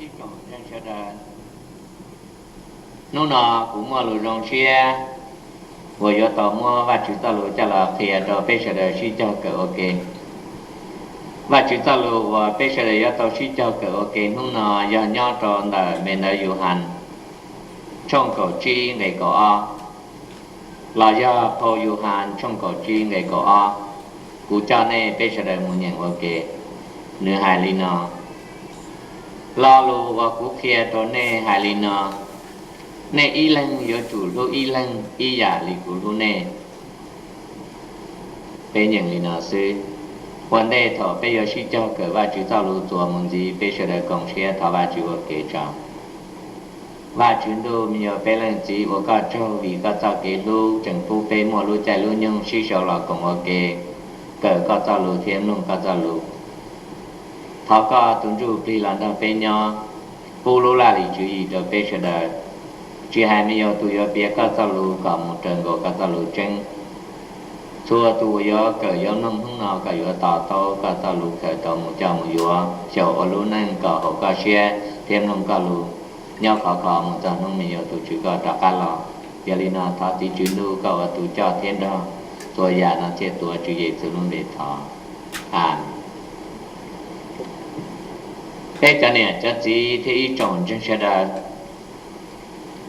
Ib tsoom ntseeg sawv daws, hnub no kuv muaj lus zoo siab uas yuav tau muab Vajtswv txoj lus coj los qhia rau peb sawv daws sib cog kawm ua ke. Vajtswv txoj lus uas peb sawv daws yuav tau sib cog kawm ua ke hnub no yog nyob rau ntawm me ntawv Yauhas tshooj kaum tsib nqe kaum ob, los yog phau Yauhas tshooj kaum tsib nqe kaum ob. Kuv coj nej peb sawv daws mus nyeem ua ke. Nws hais li no: Lo lus uas kuv qhia rau nej hais li no: Nej ib leeg yuav tsum hlub ib leeg ib yam li kuv hlub nej. Peb nyeem li no xwb. Ua ntej thaum peb yuav sib cog kawm Vajtswv txoj lus txuas mus ntxiv, peb sawv daws koom siab thov Vajtswv ua ke tso. Vajtswv ntuj, me nyuam peb leej txiv ua koj tsaug vim koj txoj kev hlub tseem pub peb muaj lub caij lub nyoog sib sau los koom ua ke kawm koj txoj lus thiab mloog koj txoj lus. Thov koj tus Ntsujplig los nrog peb nyob, pub lub laj lim tswv yim rau peb sawv daws, tsis hais me nyuam tus yuav piav koj txoj lus kom mus raws nkaus koj txoj lus tseeb. Txhua tus uas yuav kawm yuav mloog hnub no kom yuav to taub koj txoj lus khaws tau mus coj mus yuav xyaum ua lub neej kom haum koj siab thiab mloog koj lus nyob khov kho mus txog hnub me nyuam tus Tswv koj rov qab los. Yog li no thov txiv Tswv Ntuj koj ua tus coj thiab nrog txhua yam no thiaj tuav Tswv Yexus lub npe thov. Amees. Peb cov niam cov txiv thiab ib tsoom ntseeg sawv daws,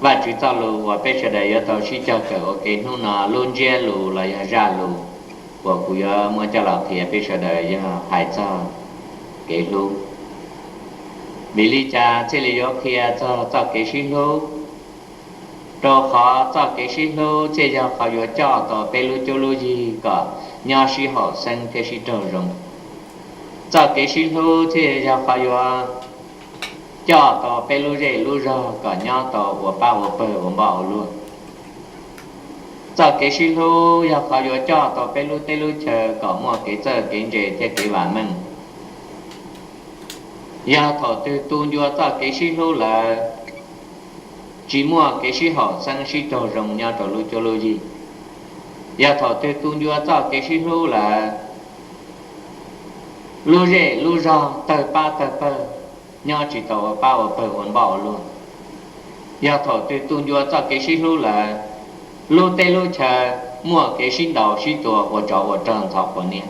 Vajtswv txoj lus uas peb sawv daws yuav tau sib cog kawm ua ke hnub no lub ntsiab lus los yog zaj lus uas kuv yuav muab coj los qhia peb sawv daws yog hais txog kev hlub. Vim li cas thiaj li yuav qhia txog txoj kev sib hlub? Rau qhov txoj kev sib hlub thiaj yog qhov yuav coj tau peb lub cuab lub yig kom nyob sib haum xeeb thiab sib raug zoo. Txoj kev sib hlub thiaj yog qhov yuav coj tau peb lub zej lub zog kom nyob tau ua pab ua pawg ua npoj ua luag. Txoj kev sib hlub yog qhov yuav coj tau peb lub teb lub chaw kom muaj kev txawj kev ntse thiab kev vam meej. Yog thaum twg tu ncua txoj kev sib hlub lawm, tsis muaj kev sib haum xeeb sib raug zoo nyob rau lub cuab lub yig. Yog thaum twg tu ncua txoj kev sib hlub lawm, lub zej lub zog tawg pab tawg pawg, nyob tsis tau ua pab ua pawg ua npoj ua luag. Yog thaum twg tu ncua txoj kev sib hlub lawm, lub teb lub chaw muaj kev sib ntaus sib tua ua tsov ua rog ntxhov quav niam.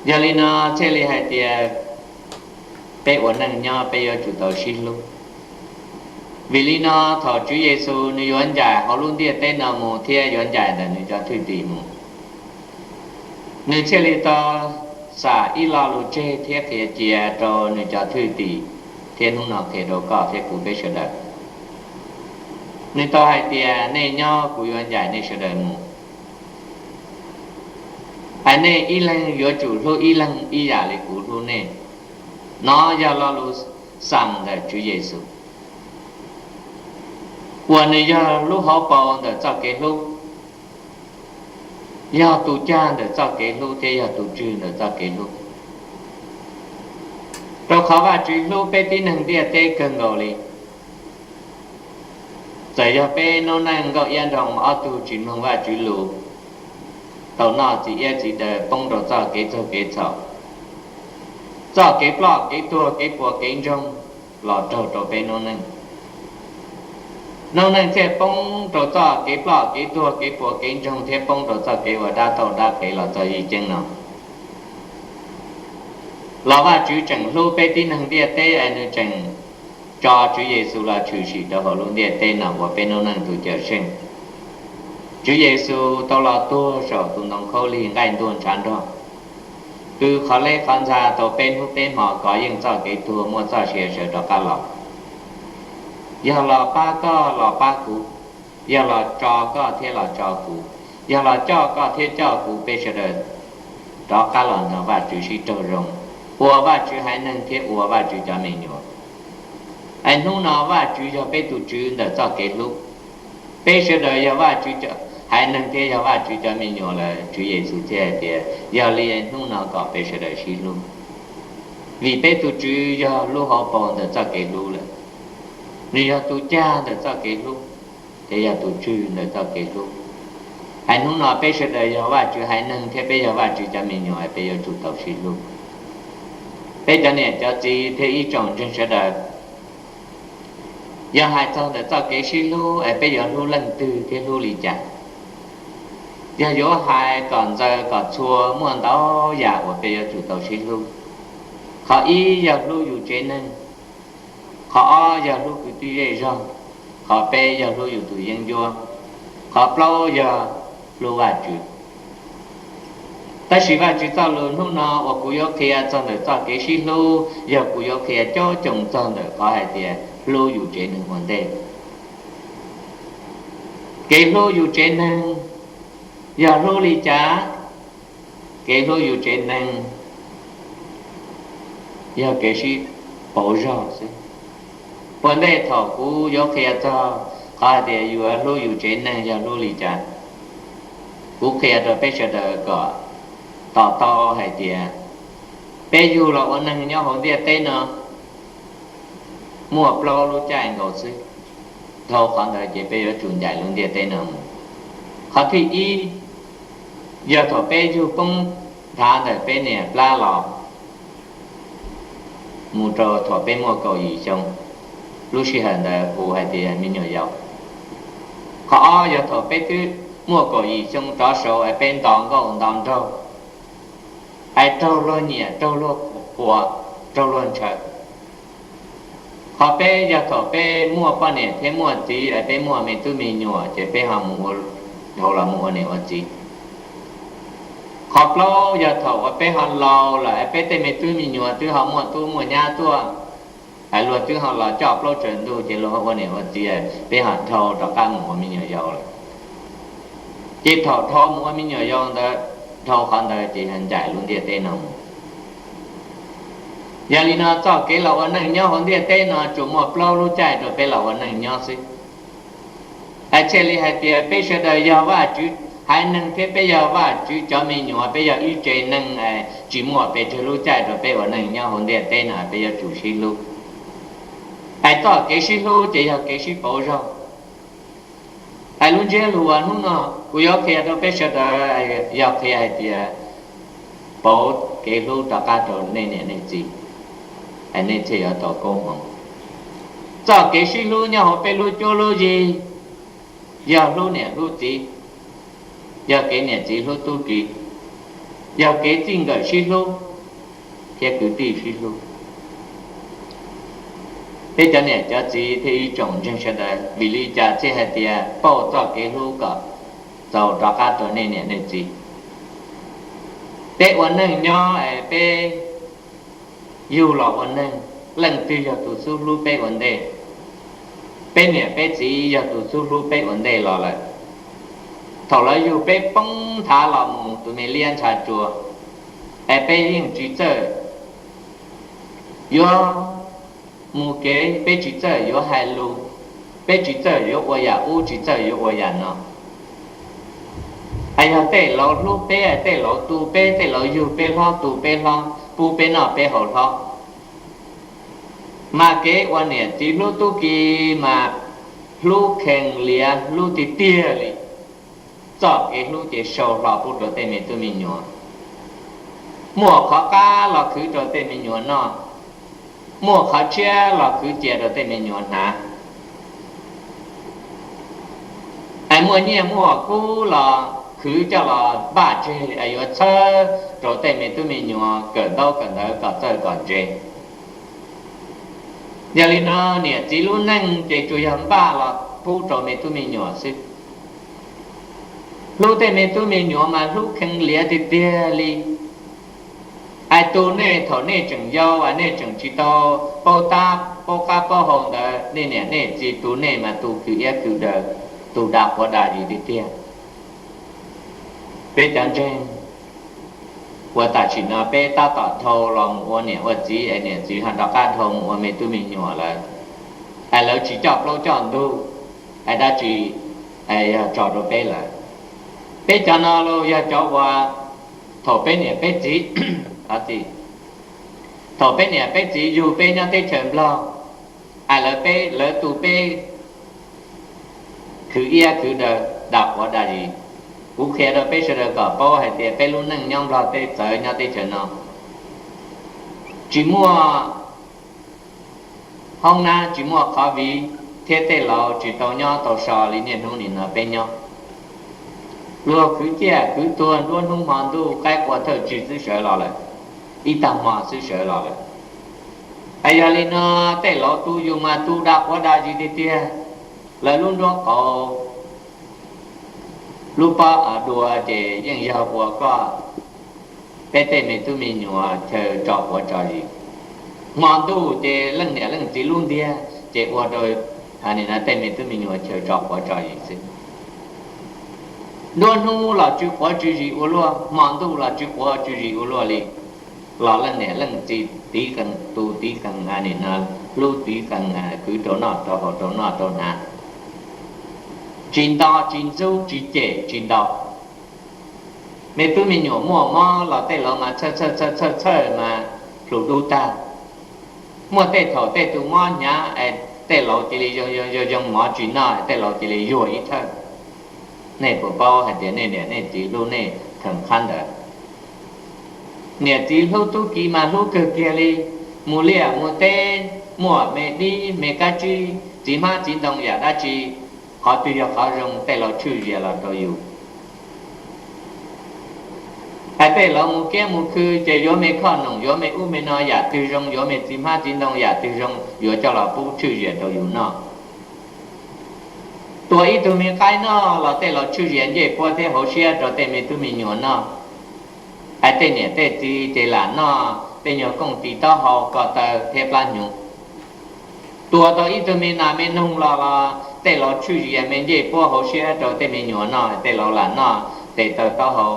Yog li no thiaj li hais tias peb ua neej nyob peb yuav tsum tau sib hlub. Vim li no thaum Tswv Yexus nws yuav ncaim hauv lub ntiaj teb no mus thiab yuav ncaim ntawm nws cov thwj tim mus, nws thiaj li tau xam ib lo lus tseg thiab qhia cia rau nws cov thwj tim, thiab hnub no qhia rau koj thiab kuv peb sawv daws. Nws tau hais tias nej nyob kuv yuav ncaim nej sawv daws mus. Hais nej ib leeg yuav tsum hlub ib leeg ib yam li kuv hlub nej. Nov yog lo lus xam ntawm Tswv Yexus uas nws yog lub hauv paus ntawm txoj kev hlub, yog tus cag ntawm txoj kev hlub thiab yog tus tswg ntawm txoj kev hlub. Rau qhov Vajtswv hlub peb tib neeg ntiaj teb kawg nkaus li. Txawm yog peb noob neej nkauj iab nroo ob tug tsis mloog Vajtswv lus, tau noj txiv iab txiv daw poob rau txoj kev txaug kev txhaum, txoj kev ploj kev tuag kev puas kev ntsoog los raug rau peb noob neej. Noob neej thiaj poob rau txoj kev ploj kev tuag kev puas kev ntsoog thiab poob rau txoj kev ua dab tauj dab qev los txog yim ceeb no. Los Vajtswv tseem hlub peb tib neeg ntiaj teb es nws tseem tso Tswv Yexus los tshwm sim rau hauv lub ntiaj teb no ua peb noob neej tus Cawmseej. Tswv Yexus tau los tuag saum tus ntoo khaub lig nqaij ntuag ntshav nrog, pw qhov leb qhov ntxa tau peb hnub peb hmo kov yeej txoj kev tuag muaj txoj sia sawv rov qab los. Yog los pab koj los pab kuv, yog los tso koj thiab los tso kuv, yog los coj koj thiab coj kuv, peb sawv daws rov qab los nrog Vajtswv sib raug zoo, ua Vajtswv haiv neeg thiab ua Vajtswv cov me nyuam. Es hnub no Vajtswv yog peb tus Tswv ntawm txoj kev hlub. Peb sawv daws yog Vajtswv haiv neeg thiab yog Vajtswv cov me nyuam lawm, Tswv Yexus thiaj hais tias yog li hnub no kom peb sawv daws sib hlub. Vim peb tus Tswv yog lub hauv paus ntawm txoj kev hlub lawm. Nws yog tus cag ntawm txoj kev hlub, thiab yog tus tswg ntawm txoj kev hlub. Hais hnub no peb sawv daws yog Vajtswv haiv neeg thiab peb yog Vajtswv cov me nyuam, peb yuav tsum tau sib hlub. Peb cov niam cov txiv thiab ib tsoom ntseeg sawv daws, yog hais txog ntawm txoj kev sib hlub es peb yuav hlub leej twg thiab hlub li cas? Yog yuav hais kom ntxaws kom txhua, muaj ntau yam uas peb yuav tsum tau sib hlub. Qhov ib yog hlub yus tsev neeg, qhov ob yog hlub kwv tij zej zog, qhov peb yog hlub yus tus yeeb ncuab, qhov plaub yog hlub Vajtswv. Tab sis Vajtswv txoj lus hnub no uas kuv yuav qhia txog ntawm txoj kev sib hlub yog kuv yuav qhia coob coob txog ntawm qhov hais tias hlub yus tsev neeg ua ntej. Kev hlub yus tsev neeg yog hlub li cas? Kev hlub yus tsev neeg yog kev sib pauv zog xwb. Ua ntej thaum kuv yuav qhia txog qhov hais tias yuav hlub yus tsev neeg yog hlub li cas, kuv qhia rau peb sawv daws kom to taub hais tias peb yug los ua neeg nyob hauv ntiaj teb no muaj plaub lub caij nkaus xwb. Dhau qhov ntawd ces peb yuav tsum ncaim lub ntiaj teb no mus. Qhov thib ib, yog thaum peb yug poob nthav ntawm peb niam plab los mus rau thaum peb muaj kaum yim xyoo, lub sij hawm ntawd hu hais tias me nyuam yaus. Qhov ob yog thaum peb twb muaj kaum yim xyoo rov saud es peb nto nkauj nto nraug, es raug luag nyiam, raug luag quas, raug luag ntshaw. Qhov peb yog thaum peb muaj poj niam thiab muaj txiv es peb muaj me tub me nyuam ces peb ho mus ua, dhau los mus ua niam ua txiv. Qhov plaub yog thaum uas peb ho laus lawm es peb tej me tub me nyuam twb ho muaj tub muaj nyab tuaj, es luag twb ho los coj plaub tsaws ntug ces luag ho ua niam ua txiv, peb ho dhau rov qab mus ua me nyuam yaus lawm. Ces thaum dhau mus ua me nyuam yaus ntawd, dhau qhov ntawd ces yog ncaim lub ntiaj teb no mus. Yog li no txoj kev los ua neeg nyob hauv ntiaj teb no tsuas muaj plaub lub caij rau peb los ua neeg nyob xwb. Es thiaj li hais tias peb sawv daws yog Vajtswv haiv neeg thiab peb yog Vajtswv cov me nyuam, peb yog ib tsev neeg, tsis muaj pes tsawg lub caij rau peb ua neeg nyob hauv ntiaj teb no, peb yuav tsum sib hlub. Es txoj kev sib hlub ces yog kev sib pauv zog. Es lub ntsiab lus uas hnub no kuv yuav qhia rau peb sawv daws yog qhia hais tias pauv kev hlub rov qab rau nej niam nej txiv, es nej thiaj yuav tau koob hmoov. Txoj kev sib hlub nyob hauv peb lub cuab lub yig yog hlub niam hlub txiv, yog kev niam txiv hlub tub ki, yog kev txij nkawm sib hlub thiab kwv tij sib hlub. Peb cov niam cov txiv thiab ib tsoom ntseeg sawv daws, vim li cas thiaj hais tias pauj txoj kev hlub kom txaus rov qab rau nej niam nej txiv? Peb ua neej nyob es peb yug los ua neeg, leej twg yog tus xub hlub peb ua ntej? Peb niam peb txiv yog tus xub hlub peb ua ntej los lawm. Thaum lawv yug peb poob nthav los mus tus me liab ntsha tsua, es peb yeej tsis txawj yuav mus kev, peb tsis txawj yuav hais lus, peb tsis txawj yuav ua yam ub, tsis txawj yuav ua yam no. Es yog tej laus hlub peb, tej laus tu peb, tej laus yug peb hlob, tu peb hlob, pub peb noj peb haus hlob. Mas kev ua niam txiv hlub tub ki mas hlub kheev liav, hlub tiag tiag li. Txoj kev hlub ces sau hlo pub rau tej me tub me nyuam. Muaj qhov qab los khwv rau tej me nyuam noj, muaj qhov tshiab los khwv cia rau tej me nyuam hnav. Es muaj nyiaj muaj kub los khwv coj los npaj tseg es yuav txhawb rau tej me tub me nyuam kawm ntaub kawm ntawv kom txawj kom ntse. Yog li no niam txiv lub neej ces tsuas yog npaj los pub rau me tub me nyuam xwb. Hlub tej me tub me nyuam mas hlub kheev liav tiag tiag li. Es tu nej thaum nej tseem yau es nej tseem tsis tau paub tab paub qab paub hau ntawd, nej niam nej txiv tu nej mas tu khwv iab khwv daw, tu da quav da yig tiag tiag. Peb cov ntseeg uas tam sim no peb tab tom dhau los mus ua niam ua txiv es niam txiv ho rov qab dhau mus ua me tub me nyuam lawm, es lawv tsis coj plaub coj ntug, es dab tsi yog tso rau peb lawm? Peb cov no los yog cov uas thaum peb niam peb txiv, thaum peb niam peb txiv yug peb nyob teb chaws Nplog, es lawv peb, lawv tu peb khwv iab khwv daw, da quav da yig. Kuv qhia rau peb sawv daws kom paub hais tias peb lub neej nyob Nplog teb txawv nyob teb chaws no tsis muaj hoob nab, tsis muaj qhov viv, thiab tej laus tsis tau nyob tau so li niaj hnub nim no peb nyob. Luag khwv ciaj khwv tuag nruab hnub hmo ntuj, qaib qua thawj tsig xwb sawv los lawm, ib tag hmo xwb sawv los lawm. Es yog li no, tej laus tu yus mas tu da quav da zis tiag tiag. Lawv lub nruab qaum, lub pob dua ces yeej yog ua koj, peb tej me tub me nyuam chaw tso quav tso zis. Hmo ntuj ces leej niam leej txiv lub ntiag ces ua rau tej me tub me nyuam chaw tso quav tso zis xwb. Nruab hnub los tsw quav tsw zis ua luaj, hmo ntuj los tsw quav tsw zis ua luaj li, los leej niam leej txiv tiv qees tu tiv qees, nim no hlub tiv qees, khwv rau noj rau haus rau noj rau hnav, tsis nto tsis ntxub tsis cem tsis ntaus. Me tub me nyuam muaj mob los tej laus mas txhawj txhawj txhawj txhawj mas plhws dub tag. Muaj tej thaum tej tus mob hnyav es tej laus cia li zoo zoo mov tsis noj, tej laus cia li yuag ib thawj. Nej puas paub hais tias nej niam nej txiv hlub nej theem qhab ntawd? Niam txiv hlub tub ki mas hlub kawg kiag li. Mus liaj mus teb, muaj me dib me kab tsib, txiv hmab txiv ntoo yam dab tsi, qhov twg yog qhov zoo tej laus tshwj zias los rau yus. Hais tej laus mus kiab mus khw ces yuav me khoj noom yuav me ub me no yam twg zoo, yuav me txiv hmab txiv ntoo yam twg zoo yuav coj los pub tshwj zias rau yus noj. Tua ib tug me qaib noj los tej laus tshwj zias ncej puab thiab hauv siab rau tej me tub me nyuam noj. Hais tej niam tej txiv ces lam noj tej nyuag kooj tis taub hau ko taw thiab plab hnyuv. Tua tau ib tug me nas me noog los los tej laus tshwj zias me ncej puab hauv siab rau tej me nyuam noj, tej laus lam noj tes taw taub hau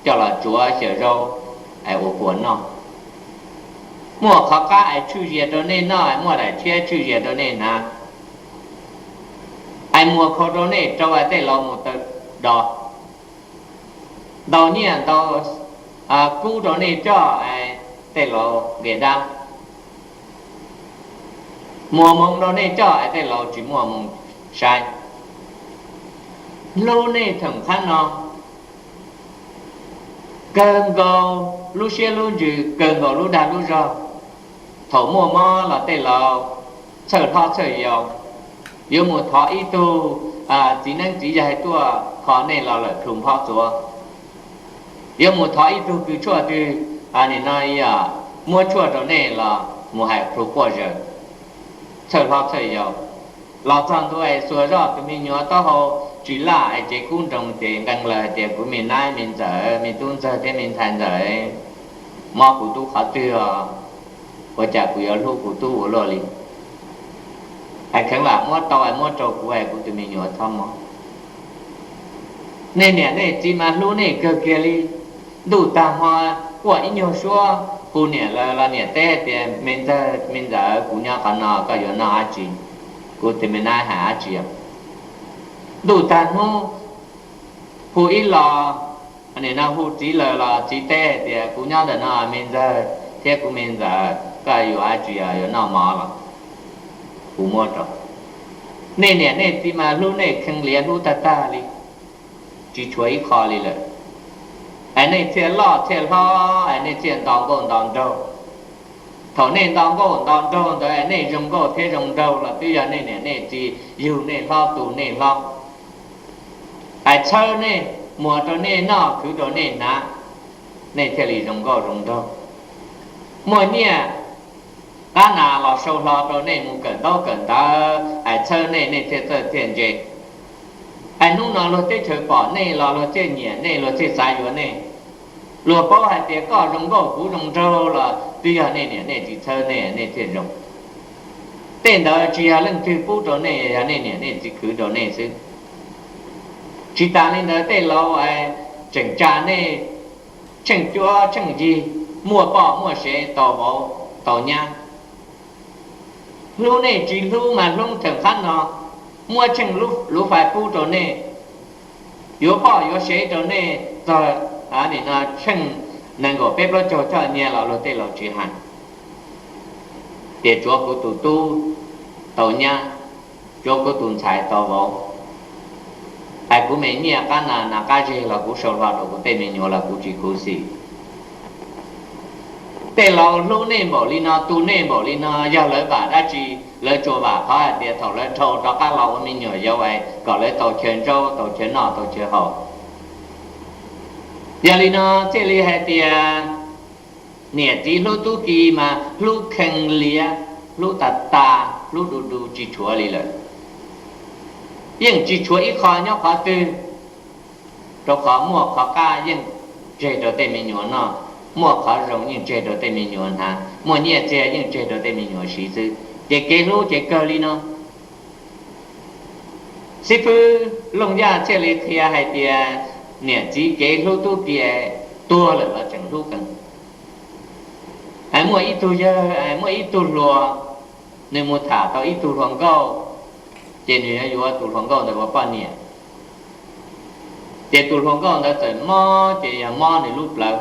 coj los tsuav xyaw zaub es ua puas noj. Muaj qhov qab es tshwj zias rau nej noj, muaj daim tshiab tshwj zias rau nej hnav, es muas khau rau nej rau es tej laus mus taw do, ntaus nyiaj ntaus kub rau nej coj es tej laus nqis dab, muas moo rau nej coj es tej laus tsis muaj moo saib. Hlub nej theem qhab no kawg nkaus lub siab lub ntsws, kawg nkaus lub dag lub zog. Thaum muaj mob los tej laus txhawj hlob txhawj yau, yuav mus thov ib tug txiv neeb txiv yaig tuaj kho nej los lawm plhu nphob txuav. Yuav mus thov ib tug kws tshuaj twg, nim no muab tshuaj rau nej los mus hais plhu quaj zaws, txhawj hlob txhawj yau. Los txog ntua es xuas zoj tus me nyuam taub hau tsis laj es cev kub nroo ces nqee lawm hais tias kuv me nab me ntxawm me tub ntxawg thiab me ntxhais ntxawm, mob kuv tub qhov twg os, ua cas kuv yuav hlub kuv tub ua luaj li? Hais kheev lam muab tau es muab rau kuv es kuv tus me nyuam txhob mob. Nej niam nej txiv mas hlub nej kawg kiag li. Ntuj tag hmo quaj ib nyuag suab hu niam lawv los niam teb tias me ntxawg me ntxawm kuv nyob qhov no koj yuav noj dab tsi? Kuv tus me nab hais dab tsi os? Ntuj tag hnub hu ib los, nim no hu txiv lawv los txiv teb tias kuv nyob ntawm no me ntxawg thiab kuv me ntxawm koj yuav dab tsi os, yuav noj mov los kuv muab rau. Nej niam nej txiv mas hlub nej kheev liav hlub tag tag li, tsis tshuav ib qho li lawm. Es nej thiaj loj thiaj hlob es nej thiaj nto nkauj nto nraug. Thaum nej nto nkauj nto nraug ntawd es nej zoo nkauj thiab zoo nraug los twb yog nej niam nej txiv yug nej hlob tu nej hlob, es txhawb nej, muas rau nej noj khwv rau nej hnav, nej thiaj li zoo nkauj zoo nraug. Muaj nyiaj qab nas los sau hlo rau nej mus kawm ntaub kawm ntawv es txhawb nej, nej thiaj txawj thiaj ntse. Es hnub no luag teb chaws pom nej los luag thiaj nyiam nej, luag thiaj xav yuav nej. Luag paub hais tias koj zoo nkauj kuv zoo nraug los twb yog nej niam nej txiv txhawb nej, nej thiaj zoo. Tej ntawd tsis yog leej twg pub rau nej, yog nej niam nej txiv khwv rau nej xwb. Tsis tas li ntawd tej laus tseem tsa nej tsheej cuab tsheej yig, muaj poj muaj sev tau vauv tau nyab. Hlub nej tsis hlub mas hlub theem qab no, muab tsheej lub fais pub rau nej, yuav poj yuav sev rau nej txog nim no tsheej nees nkaum peb plaub caug choj nyiaj los luag tej laus tsis hais, tias tsuav kuv tus tub tau nyab, tsuav kuv tus ntxhais tau vauv. Es kuv me nyiaj qab nas nas qab zeg los kuv sau hlo rau kuv tej me nyuam los kuv tsis khuv xim. Tej laus hlub nej npaum li no, tu nej npaum li no, yog lawv vam dab tsi? Lawv tsuas vam qhov hais tias thaum lawv dhau rov qab los ua me nyuam yaus es kom lawv tau chaw ntsaub, tau chaw noj, tau chaw haus. Yog li no thiaj li hais tias niam txiv hlub tub ki mas hlub kheev liav, hlub tas tas, hlub du du tsis tshuav li lawm. Yeej tsis tshuav ib qho nyob qhov twg, rau qhov muaj qhov qab yeej tseg rau tej me nyuam noj, muaj qhov zoo yeej tseg rau tej me nyuam hnav, muaj nyiaj txiag yeej tseg rau tej me nyuam siv xwb. Ces kev hlub ces kawg li no. Xib fwb Looj Yaj thiaj li qhia hais tias niam txiv kev hlub tub ki tuag lawm los tseem hlub kawg. Muaj ib tug yawg, muaj ib tug hluas, nws mus tham tau ib tug hluas nkauj, ces nws yuav yuav tus hluas nkauj ntawd ua poj niam. Ces tus hluas nkauj ntawd txawm mob, ces yog mob nws lub plawv.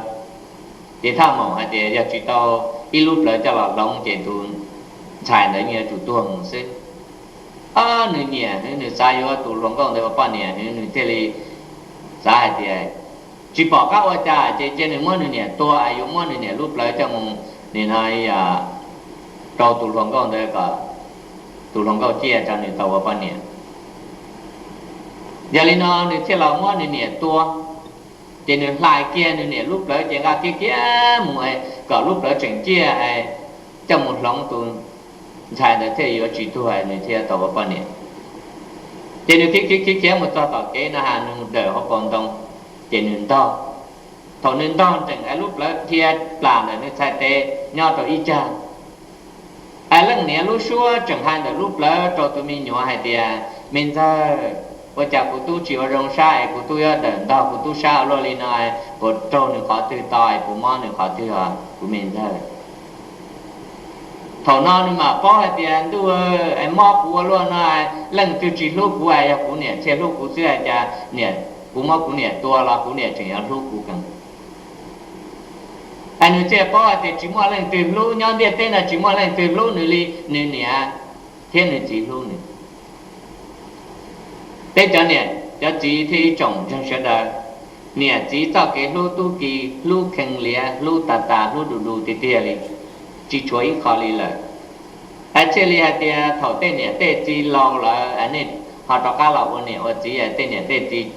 Ces thaj maum hais tias yog tsis tau ib lub plawv coj los hloov ces tus ntxhais ntawd yeej yuav tsum tuag mus xwb. Nws nyiam, nws xav yuav tus hluas nkauj ntawd ua poj niam, nws thiaj li xav hais tias tsis pom qab ua cas ces cia nws muab nws niam tua es yuav muab nws niam lub plawv coj mus, nim no rau tus hluas nkauj ntawd kom tus hluas nkauj ciaj tso nws tau ua poj niam. Yog li no nws thiaj los muab nws niam tua, ces nws hlais kiag nws niam lub plawv ces nqa kiag kiag mus kom lub plawv tseem ciaj es coj mus hloov tus ntxhais ntawd thiaj yuav tsis tuag nws thiaj tau ua poj niam. Ces nws khiav khiav khiav khiav mus txog tom kev no ha, nws mus dawm hauv paus ntoo, ces nws ntog. Thaum nws ntog nreem es lub plawv dhia plam ntawm nws txhais tes nyob rau ib cag, es leej niam lub suab tseem hais ntawm lub plawv rau tus me nyuam hais tias, me ntxawg, ua cas kuv tub tsis ua zoo sab es kuv tub yuav dawm ntog kuv tub sab ua luaj li no, puas raug nws qhov twg tau es puas mob nws qhov twg os kuv me ntxawg? Thaum no nws mam paub hais tias, ntuj, es mob kuv ua luaj no, leej twg tsis hlub kuv es yog kuv niam thiaj hlub kuv xwb, cas kuv muab kuv niam tua los kuv niam tseem yuav hlub kuv kawg. Es nws thiaj paub hais tias tsis muaj leej twg hlub, nyob ntiaj teb no tsis muaj leej twg hlub nws li nws niam thiab nws txiv hlub nws. Peb cov niam cov txiv thiab ib tsoom ntseeg sawv daws, niam txiv txoj kev hlub tub ki, hlub kheev liav, hlub tas tas, hlub du du tiag tiag li, tsis tshuav ib qho li lawm. Es thiaj li hais tias thaum tej niam tej txiv laus lawm es nej ho rov qab los ua niam ua txiv, es tej niam tej txiv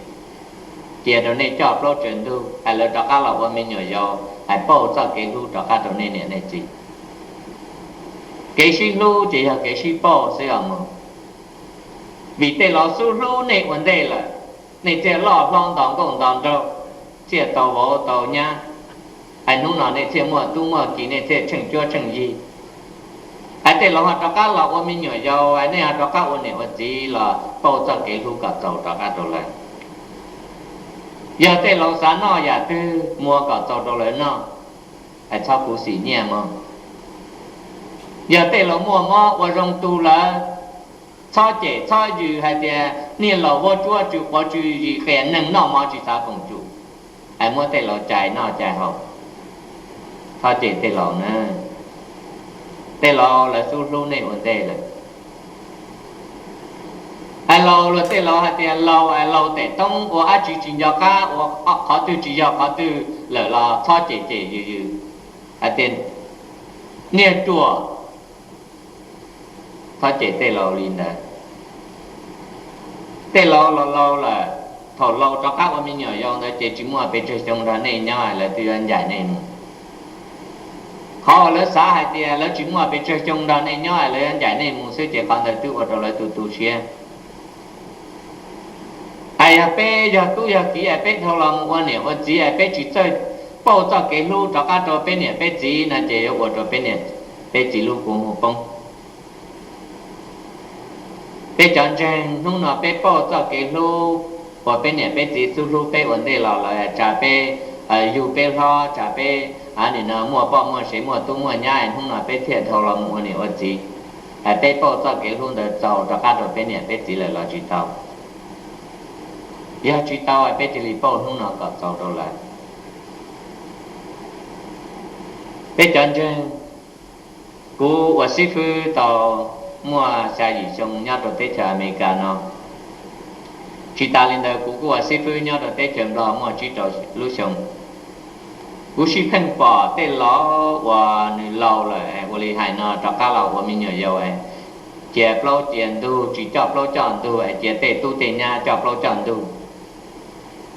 cia rau nej coj plaub tsaws ntug, es lawv rov qab los ua me nyuam yaus, es pauj txoj kev hlub rov qab rau nej niam nej txiv. Kev sib hlub ces yog kev sib pauj xwb os mog. Vim tej laus xub hlub nej ua ntej lawm, nej thiaj loj hlob nto nkauj nto nraug, thiaj tau vauv tau nyab, es hnub no nej thiaj muaj tub muaj ki, nej thiaj tsheej cuab tsheej yig. Es tej laus ho rov qab los ua me nyuam yaus, es nej ho rov qab ua niam ua txiv los pauj txoj kev hlub kom txaus rov qab rau lawv. Yog tej laus xav noj yam twg muag kom txaus rau lawv noj, es txhob khuv xim nyiaj mog. Yog tej laus muaj mob ua zoo tu lawv, txhob cem txhob yws hais tias niag laus vuab tsuab tsw quav tsw zis qias neeg noj mov tsis xav foom tsum, es muab tej laus cais noj cais haus. Txhob cem tej laus na, tej laus lawv xub hlub nej ua ntej lawm. Es laus luag tej laus hais tias laus es laus tes toob ua dab tsi tsis nco qab, ua qhov twg tsis yog qhov twg lawm los txhob cem cem yws yws hais tias niag ruam. Txhob cem tej laus li ntawd. Tej laus los laus lawm, thaum laus rov qab ua me nyuam yaus ntawd ces tsis muaj pes tsawg xyoo nrog nej nyob lawv twb yuav ncaim nej mus. Qhov uas lawv xav hais tias lawv tsis muaj pes tsawg xyoo nrog nej nyob lawv yuav ncaim nej mus xwb ces qhov ntawd twb ua rau lawv tu tu siab. Es yog peb yog tub yog kiv es peb dhau los mus ua niam ua txiv es peb tsis txawj pauj txoj kev hlub rov qab rau peb niam peb txiv no ces yuav ua rau peb niam peb txiv lub kua muag poob. Peb cov ntseeg hnub no peb pauj txoj kev hlub uas peb niam peb txiv xub hlub peb ua ntej los lawm, tsa peb yug peb hlob, tsa peb nim no muaj poj muaj sev muaj tub muaj nyab, hnub no peb thiaj dhau los mus ua niam ua txiv. Es peb pauj txoj kev hlub ntawd txaus rov qab rau peb niam peb txiv lawm los tsis tau? Yog tsis tau peb cia li pauj hnub no kom txaus rau lawv. Peb cov ntseeg, kuv ua xib fwb tau muaj xya yim xyoo nyob rau teb chaws Amelikas no. Tsis tas li ntawd kuv kuj ua xib fwb nyob rau teb chaws Nplog muaj tsib rau lub xyoo. Kuv sib pheej pom tej laus uas nws laus lawm es ua li hais no rov qab los ua me nyuam yaus es cia plaub cia ntug, tsis coj plaub coj ntug es cia tej tub tej nyab coj plaub coj ntug,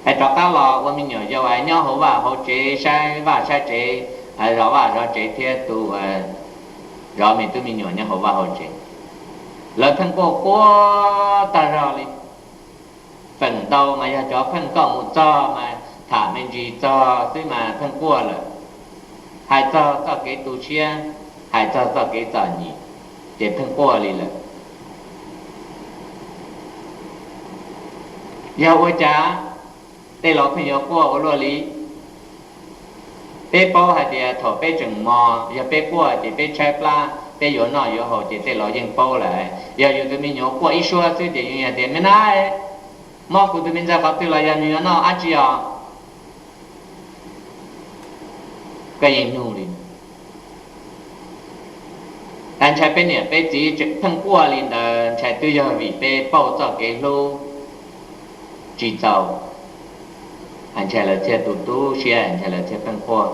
es rov qab los ua me nyuam yaus es nyob hauv vaj hauv tsev, saib vaj saib tsev, zov vaj zov tsev thiab tu zov me tub me nyuam nyob hauv vaj hauv tsev. Lawv pheej quaj quaj tag zog li. Feem ntau mas yog cov pheej koj mus txog mas tham me ntsis txog xwb mas pheej quaj lawm. Hais txog txoj kev tu siab, hais txog txoj kev txom nyem, ces pheej quaj li lawm. Yog ua cas tej laus pheej yuav quaj ua luaj li? Peb paub hais tias thaum peb tseem mos, yog peb quaj ces peb tshaib plab, peb yuav noj yuav haus ces tej laus yeej paub lawm. Yog yus tus me nyuam quaj ib suab xwb ces yus hais tias, me nab, mob kuv tus me ntxhais qhov twg los yog nws yuav noj dab tsi os? Koj yeej nug li. Ntshai peb niam peb txiv pheej quaj li ntawd ntshai twb yog vim peb pauj txoj kev hlub tsis txaus, ntshai lawv thiaj tu tu siab, ntshai lawv thiaj pheej quaj.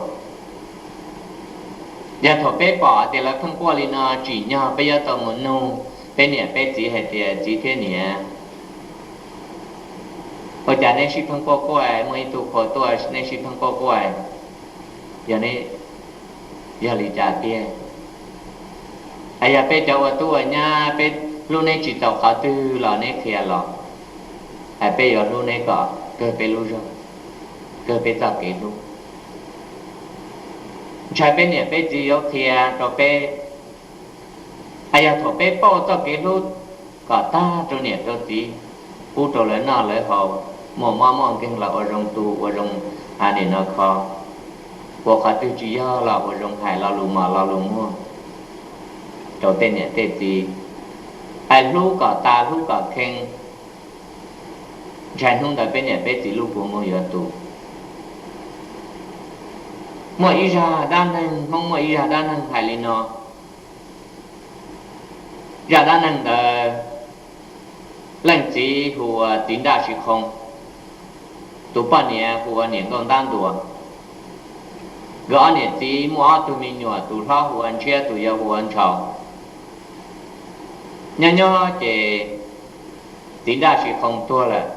Yog thaum peb pom tias lawv pheej quaj li no, tsim nyog peb yuav tau mus nug peb niam peb txiv hais tias, txiv thiab niam, ua cas neb sib pheej quaj quaj, muaj ib tug qhua tuaj neb sib pheej quaj quaj, yog neb, yog li cas tiag? Yog peb cov ua tub ua nyab peb hlub neb tsis txaus qhov twg los neb qhia los, peb yuav hlub neb kom kawg peb lub zog, kawg peb txoj kev hlub. Ntshai peb niam peb txiv yuav qhia rau peb. Yog thaum peb pauj txoj kev hlub kom tag rau niam rau txiv, pub rau lawv noj lawv haus, muaj mob muaj nkeeg los ua zoo tu ua zoo, nim no kho, ua qhov twg tsis yog los ua zoo hais lo lus mos lo lus muag rau tej niam tej txiv, hais hlub kom tas hlub kom kheej. Ntshai hnub ntawd peb niam peb txiv lub kua muag yuav tu. Muaj ib zaj dab neeg, Hmoob muaj ib zaj dab neeg hais li no. Zaj dab neeg ntawd, leej txiv hu ua Txiv Nraj Siv Qhoo, tus poj niam hu ua Niam Nkauj Ntab Ntuas. Nkawd ob niam txiv muaj ob tug me nyuam, tus hlob hu ua Ntshiab, tus yau hu ua Ntshaus. Nyob nyob ces Txiv Nraj Siv Qhoo tuag lawm,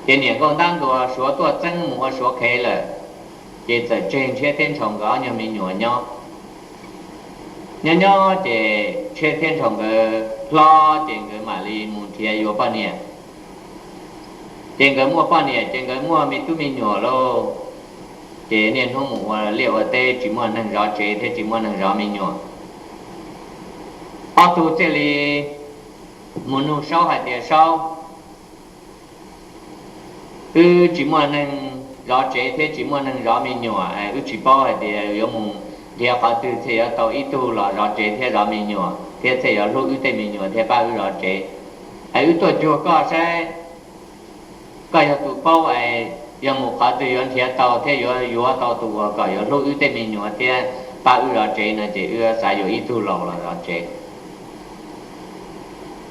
ces Niam Nkauj Ntab Ntuas suav tuaj txeeb mus ua suav qhev lawm, ces txawm tseg Ntshiab thiab Ntshaus nkawd ob nyuag me nyuam nyob. Nyob nyob ces Ntshiab thiab Ntshaus nkawd hlob ces nkawd mam li mus nrhiav yuav poj niam. Ces nkawd muaj poj niam ces nkawd muaj me tub me nyuam lauj. Ces niaj hnub mus ua liaj ua teb tsis muaj neeg zov tsev thiab tsis muaj neeg zov me nyuam. Ob tug thiaj li mus nug Saub hais tias, Saub, wb tsis muaj neeg zov tsev thiab tsis muaj neeg zov me nyuam, wb tsis paub hais tias yuav mus nrhiav qhov twg thiaj yuav tau ib tug los zov tsev thiab zov me nyuam thiab thiaj yuav hlub wb tej me nyuam thiab pab wb zov tsev. Es wb tuaj cuag koj saib, koj yog tus paub es yog mus qhov twg yuav nrhiav tau thiab yuav yuav tau tus uas kom yuav hlub wb tej me nyuam thiab pab wb zov tsev no ces wb xav yuav ib tug laus los zov tsev.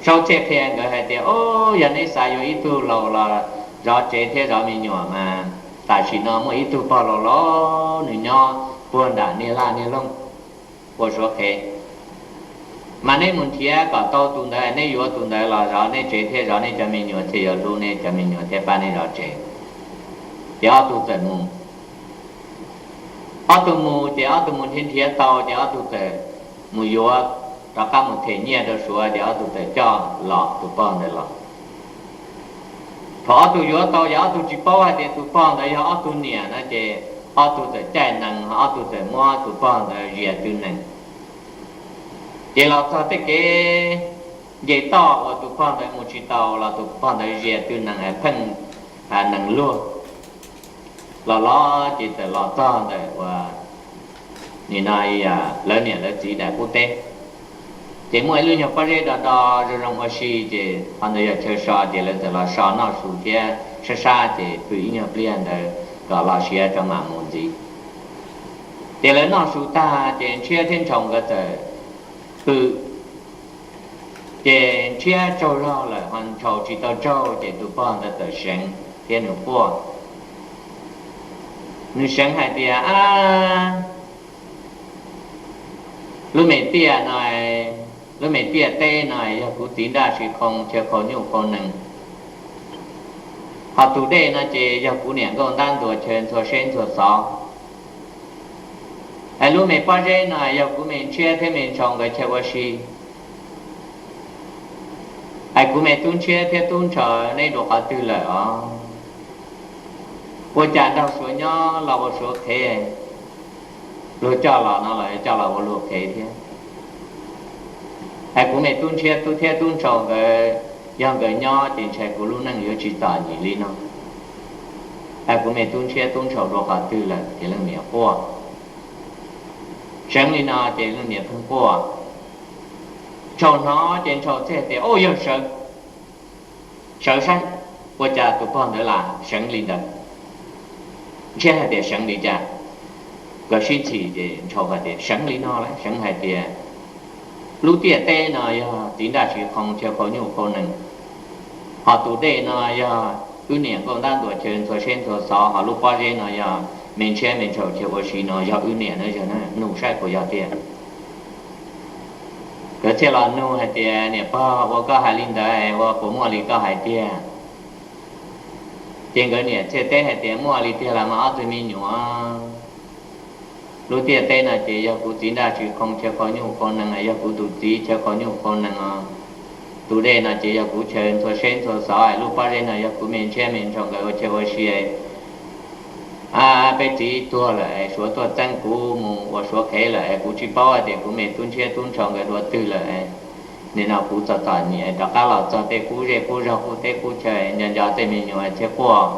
Saub thiaj qhia nkawd hais tias, Au, yog neb xav yuav ib tug laus los zov tsev thiab zov me nyuam mas tam sim no muaj ib tug pog laus laus nws nyob puag nram niag laj niag loog ua suav qhev, mas neb mus nrhiav kom tau tus ntawd, neb yuav tus ntawd los zov neb tsev thiab zov neb cov me nyuam thiaj yuav hlub neb cov me nyuam thiab pab neb zov tsev. Ces ob tug txawm mus. Ob tug mus ces ob tug mus nrhiav nrhiav tau ces ob tug txawm mus yuav, rov qab mus them nyiaj rau suav ces ob tug txawm coj los tus pog ntawd los. Thaum ob tug yuav tau ces ob tug tsis paub hais tias tus pog ntawd yog ob tug niam no ces ob tug txawm caij nees, ob tug txawm muab tus pog ntawd zias tw nees. Ces los txog tej kev nce toj uas tus pog ntawd mus tsis tau los tus pog ntawd zias tw nees pheej nees luag. Los los ces txawm los txog ntawm uas nim no lawv niam lawv txiv daim qub teb. Ces muaj ib lub nyuag pob zeb do do zoo zoo ua si, ces qhov ntawd yog chaw so, ces lawv txawm los so noj su thiab sab sab, ces pw ib nyuag pliag ntawd kom los siav rau mam mus ntxiv. Ces lawv noj su tag ces Ntshiab thiab Ntshaus nkawd txawm pw. Ces Ntshiab tsaug zog lawm ho Ntshaus tsis tau tsaug, ces tus pog ntawd txawm seev thiab nws quaj. Nws seev hais tias, a, lub me tiaj no, lub me tiaj teb no yog kuv txiv Nraj Siv Khoo chaw qhau nyuj qhau nees, ho tus dej no ces yog kuv niam nkauj ntab ntuas chaw ntxhua seb ntxhua xov. Es lub me pob zeb no yog kuv me ntshiab thiab me ntshaus nkawd chaw ua si. Es kuv me tub ntshiab thiab tub ntshaus neb dua qhov twg lawm os? Ua cas nrog Suav nyob los ua Suav qhev, luag coj los no los coj los ua luag qhev thiab. Es kuv me tub ntshiab tub thiab tub ntshaus nkawd, yog nkawd nyob ces ntshai kuv lub neej yuav tsis txom nyem li no. Es kuv me tub ntshiab tub ntshaus dua qhov twg lawm? Ces leej niam quaj. Seev li no ces leej niam pheej quaj. Ntshaus hnov ces ntshaus thiaj tias, Au, yog sawv, sawv saib, ua cas tus pog ntawd lam seev li ntawd? Ntshiab hais tias, Seev li cas? Nkawd sib ntxhi ces ntshaus hais tias, Seev li no lawm, seev hais tias lub tiaj teb no yog txiv Nraj Siv Khoo chaw qhau nyuj qhau nees, ho tus dej no yog wb niam nkauj ntab ntuas chaw ntxhua seb ntxhua xov, ho lub pob zeb no yog me ntshiab me ntshaus chaw ua si no yog wb niam na, yog nug saib puas yog tiag. Nkawd thiaj los nug hais tias, Niam pog, ua koj hais li ntawd ua puas muaj li koj hais tiag? Ces nkawd niam thiaj teb hais tias, Muaj li tiag los mas ob tug me nyuam. Lub tiaj teb no ces yog kuv txiv Nraj Siv Khoo chaw qhau nyuj qhau nees, yog kuv tus txiv chaw qhau nyuj qhau nees os. Tus dej no ces yog kuv chaw ntxhua seb ntxhua xov, lub pob zeb no yog kuv me ntshiab me ntshaus nkawd ua chaw ua si. Peb txiv tuag lawm, Suav tuaj txeeb kuv mus ua Suav qhev lawm, kuv tsis paub hais tias kuv me tub ntshiab tub ntshaus nkawd dua twg lawm. Nim no kuv txom txom nyem rov qab los txog tej qub zej qub zog qub teb qub chaw, nco nco tej me nyuam thiab quaj.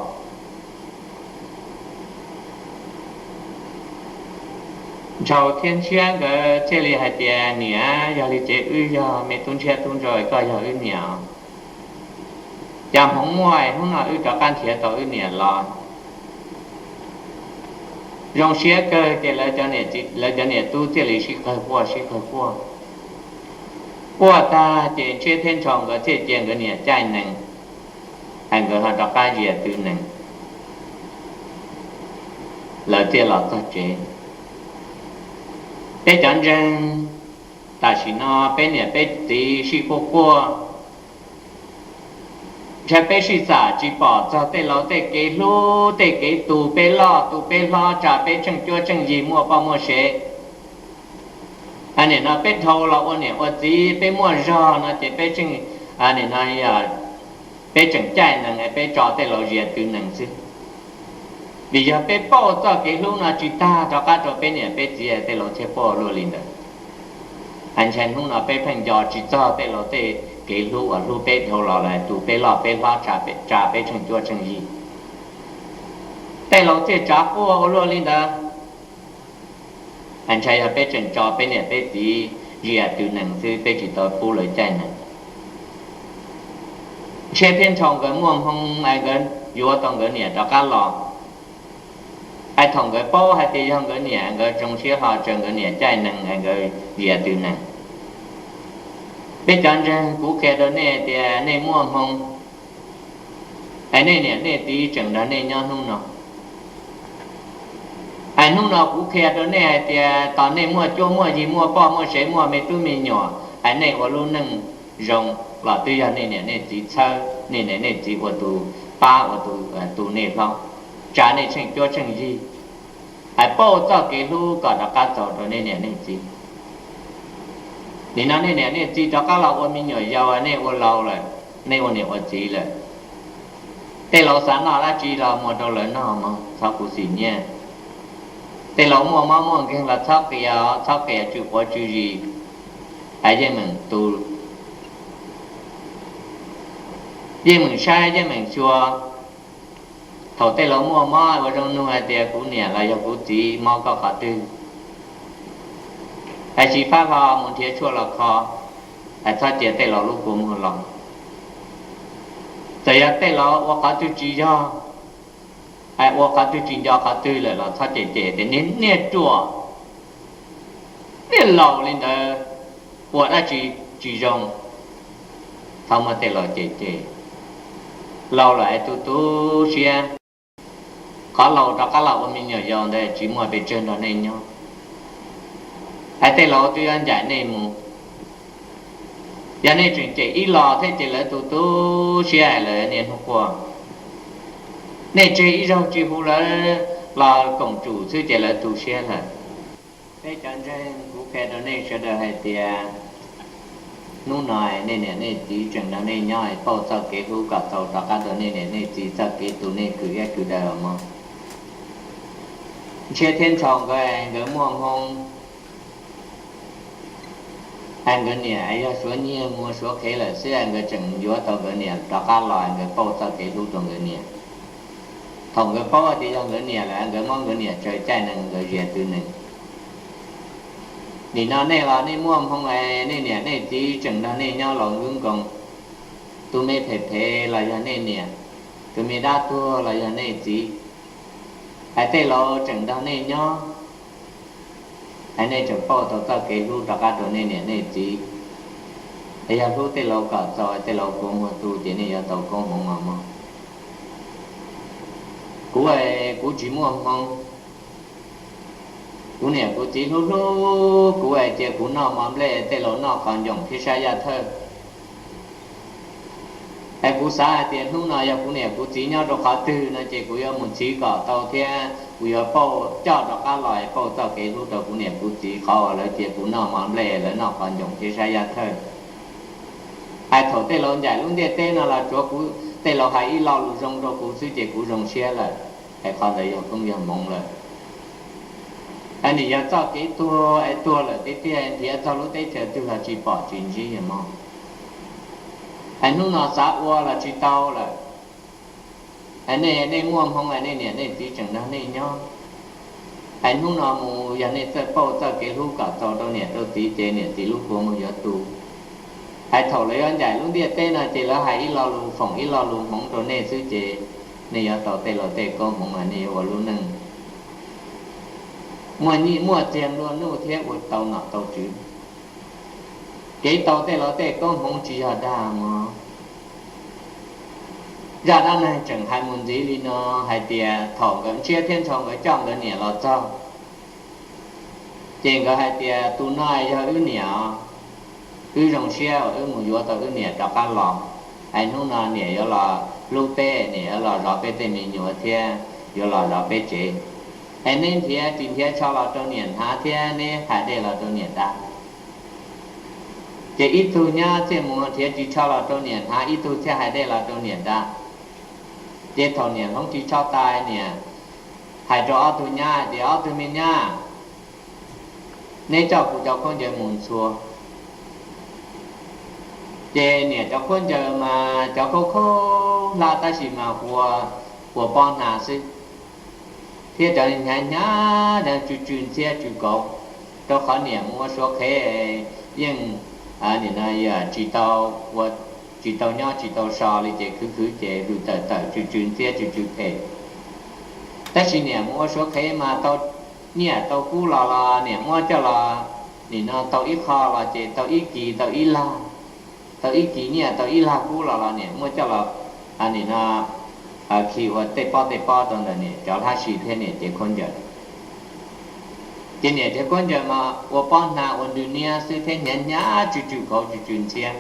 Ntshaus thiab ntshiab nkawd thiaj li hais tias, Niam, yog li ces wb yog me tub ntshiab tub ntshaus, koj yog wb niam. Cas hmoov muaj hnub no wb rov qab nrhiav tau wb niam los? Zoo siab kawg ces lawv cov niam tub thiaj li sib qawg quaj sib qawg quaj. Quaj tag ces ntshiab thiab ntshaus nkawd thiaj cia nkawd niam caij nees, es nkawd ho rov qab zia tw nees, lawv thiaj los txog tsev. Peb cov ntseeg, tam sim no peb niam peb txiv sib quaj quaj, ntshai peb sib xam tsis pom txog tej laus tej kev hlub tej kev tu peb loj tu peb hlob, tsa peb tsheej cuab tsheej yig, muaj poj muaj sev. Nim no peb dhau los ua niam ua txiv, peb muaj zog no ces peb tseem, nim no peb tseem caij nees, peb tso tej laus zia tw nees xwb. Vim yog peb pauj txoj kev hlub no tsis tag rov qab rau peb niam peb txiv, tej laus thiaj quaj luaj li ntawd. Ntshai hnub no peb pheej nco tsis txog tej laus tej kev hlub uas hlub peb dhau los lawm, tu peb loj peb hlob, tsa peb tsheej cuab tsheej yig, tej laus thiaj tsav quaj ua luaj li ntawd. Ntshai yog peb tseem tso peb niam peb txiv zia tw nees xwb, peb tsis tau pub lawv caij nees. Ntshiab thiab ntshaus nkawd muaj hmoo es nkawd yuav tau nkawd niam rov qab los. Es thaum nkawd paub hais tias yog nkawd niam, nkawd zoo siab ho tsa nkawd niam caij nees es nkawd zia tw nees. Peb cov ntseeg, kuv qhia rau nej tias nej muaj hmoo, es nej niam nej txiv tseem nrog nej nyob hnub no. Es hnub no kuv qhia rau nej hais tias tos nej muaj cuab muaj yig, muaj poj muaj sev, muaj me tub me nyuam, es nej ua lub neej zoo los twb yog nej niam nej txiv txhawb, nej niam nej txiv ua tus pab, ua tus tu nej hlob, tsa nej tsheej cuab tsheej yig, es pauj txoj kev hlub kom rov qab txaus rau nej niam nej txiv. Nim no nej niam nej txiv rov qab los ua me nyuam yaus, nej ua laus lawm, nej ua niam ua txiv lawm, tej laus xav noj dab tsi los muag rau lawv noj mog, txhob khuv xim nyiaj. Tej laus muaj mob muaj nkeeg los txhob qias, txhob qias tsw quav tsw zis. Yeej meem tu, yeej meem saib, yeej meem xyuas. Thaum tej laus muaj mob ua zoo nug hais tias kuv niam los yog kuv txiv mob koj qhov twg, es sis fab hlo mus nrhiav tshuaj los kho, es txhob cia tej laus lub kua muag los. Txawm yog tej laus ua qhov twg tsis yog, es ua qhov twg tsis nco qhov twg lawm los txhob cem cem tias niag niag ruam, niag laus li ntawd ua dab tsi tsis zoo. Txhob muab tej laus cem cem, laus lawm es tu tu siab. Qhov laus rov qab los ua me nyuam yaus ntawd tsis muaj pes tsawg nrog nej nyob. Hais tej laus twb yuav ncaim nej mus. Yog nej tseem cem ib los thiab ces lawv tu tu siab hais lawv niaj hnub quaj. Nej tseg ib zaug tsis hu lawv los koom tsum xwb ces lawv tu siab lawm. Peb cov ntseeg, kuv qhia rau nej sawv daws hais tias hnub no nej niam nej txiv tseem nrog nej nyob, pauj txoj kev hlub kom tau rov qab rau nej niam nej txiv txoj kev tu nej kwv iab kwv daws mog. Ntshiab thiab Ntshaus nkawd, nkawd muaj hmoo, es nkawd niam yog suav nyiag mus ua suav qhev lawm xwb, nkawd tseem yuav tau nkawd niam rov qab los, nkawd pauj txoj kev hlub rau nkawd niam. Thaum nkawd paub tias yog nkawd niam lawm, nkawd muab nkawd niam tsaws caij nees, nkawd zias tw nees. Nim no nej los nej muaj hmoo es nej niam nej txiv tseem nrog nej nyob laus nkoos nkoos, tus me phem phem los yog nej niam, tus me dab tuag los yog nej txiv, es tej laus tseem nrog nej nyob, es nej tseem pauj tau txoj kev hlub rov qab rau nej niam nej txiv. Es yog hlub tej laus kom txaus, tej laus kua muag tu ces nej yuav tau koob hmoov os mog. Kuv, kuv tsis muaj hmoo. Kuv niam kuv txiv hlub hlub kuv es cia kuv noj mov nplej, tej laus noj qos ncoom thiab sab yaj thawj. Es kuv xav hais tias hnub no yog kuv niam kuv txiv nyob rau qhov twg no ces kuv yuav mus txhiv kom tau thiab kuv yuav pauj coj rov qab los pauj txoj kev hlub rau kuv niam kuv txiv qhov uas lawv cia kuv noj mov nplej, lawv noj qos ncoom thiab sab yaj thawj. Hais thaum tej laus ncaim lub ntiaj teb no los tsuav kuv, tej laus hais ib lo lus zoo rau kuv xwb ces kuv zoo siab lawm. Es qhov ntawd yog koob yog hmoov lawm. Es nim yog txoj kev tuag es tuag lawm tiag tiag, nrhiav txog lub teb chaws twg los tsis pom tsis ntsib os mog. Es hnub no xav ua los tsis tau lawm. Es nej, nej muaj hmoo es nej niam nej txiv tseem nrog nej nyob. Es hnub no mus yog nej txawj pauj txoj kev hlub kom txaus rau niam rau txiv ces niam txiv lub kua muag yuav tu. Es thaum lawv yuav ncaim lub ntiaj teb no ces lawv hais ib lo lus foom ib lo lus hmoov rau nej xwb ces nej yuav tau tej laus tej koob hmoov, nej yuav ua lub neej muaj nyiaj muaj txiag nplua nuj thiab ua tau nom tau tswv. Kev tau tej laus tej koob hmoov tsis yog dag mog. Zaj dab neeg tseem hais mus ntxiv li no hais tias thaum nkawd Ntshiab thiab Ntshaus nkawd coj nkawd niam los txog, ces nkawd hais tias tus no yog wb niam, wb zoo siab uas wb mus yuav tau wb niam rov qab los. Es hnub no niam yuav los hlub peb, niam yuav los zov peb tej me nyuam thiab yuav los zov peb tsev. Es neb nrhiav ris nrhiav tsho los rau niam hnav thiab neb hais dej los rau niam da. Ces ib tug nyab thiaj mus nrhiav ris tsho los rau niam hnav, ib tug thiaj hais dej los rau niam da. Ces thaum niam hloov ris tsho tas, niam hais rau ob tug nyab tias, ob tug me nyab, neb coj kuv cov khaub ncaws mus ntxhua. Ces niam cov khaub ncaws mas cov khaub khaub hlab tab sis mas ua pob hnav xwb, thiab cov hnyav hnyav tsw tsw ntxhiab tsw kauv, rau qhov niam mus ua suav qhev yeej tsis tau, tsis tau nyob tsis tau so li ces khwv khwv ces lwm tawm tawm tsw tsw ntxhiab tsw tsw phem. Tab sis niam mus ua suav qhev mas tau nyiaj tau kub los los niam muab coj los, nim no tau ib qho los ces tau ib kis tau ib lag, tau ib kis nyiaj tau ib lag kub los los niam muab coj los, nim no khi ua tej pob tej pob rau ntawm niam cov hlab si thiab niam cev khaub ncaws. Ces niam cev khaub ncaws mas ua pob hnav ua nrw niab xwb thiab hnyav hnyav tsw tsw kauv tsw tsw ntxhiab.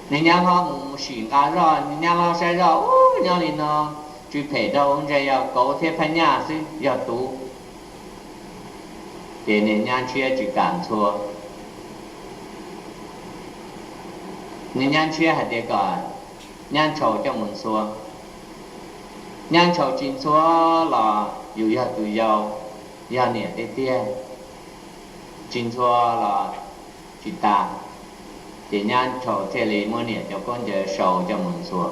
Niag nyab hlob mus sim nqa zoj, niag nyab hlob saib zoj ub nyob li no tsw phem dhau, ntshe yog kauv thiab phab nyaj xwb yog tuv. Ces niag nyab ntshiab tsis kam ntxhua. Niag nyab ntshiab hais tias kom nyab ntshaus coj mus ntxhua. Nyab ntshaus tsis ntxhua los yus yog tus yau, yog niam tiag tiag, tsis ntxhua los tsis tas. Ces nyab ntshaus thiaj li muab niam cov khaub ncaws sau coj mus ntxhua.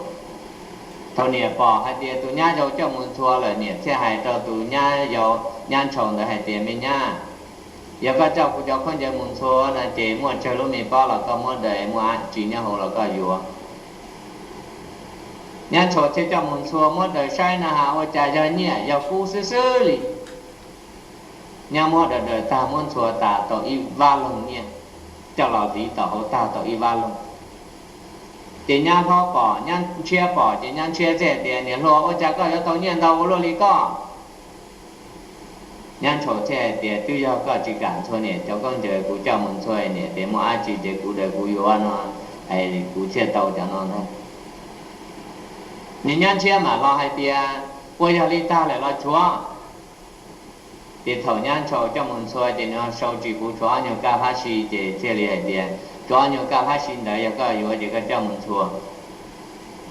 Thaum niam pom hais tias tus nyab yau coj mus ntxhua lawm, niam thiaj hais rau tus nyab yau, nyab ntshaus ntawd hais tias, me nyab, yog koj coj kuv cov khaub ncaws mus ntxhua no ces muaj tsawg lub me pob los koj muab daws, muaj dab tsi nyob hauv los koj yuav. Nyab ntshaus thiaj coj mus ntxhua, muab daws saib na has ua cas yog nyiaj yog kub xwb xwb li. Nyab muab daws daws tag, muab ntxhua tas tau ib vab loog nyiaj, coj los hliv tom hauv tag tau ib vab loog. Ces nyab hlob pom, nyab ntshiab pom, ces nyab ntshiab thiaj hais tias, Niam hluas, ua cas koj yuav tau nyiaj ntau ua luaj li koj? Nyab ntshau thiaj hais tias, Twb yog koj tsis kam ntxhua niam cov khaub ncaws, kuv coj mus ntxhua niam tias muaj dab tsi ces kuv daws kuv yuav no, kuv thiaj tau cov no ntag. Nws nyab ntshiab mam los hais tias, Ua yog li tag lawm los tshuav? Ces thaum nyab ntshau coj mus ntxhua ces nws sau tsis puv tshuav ob nyuag kaj hlab si, ces thiaj li hais tias, Tshuav ob nyuag kaj hlab si ntawd, yog koj yuav ces koj coj mus ntxhua.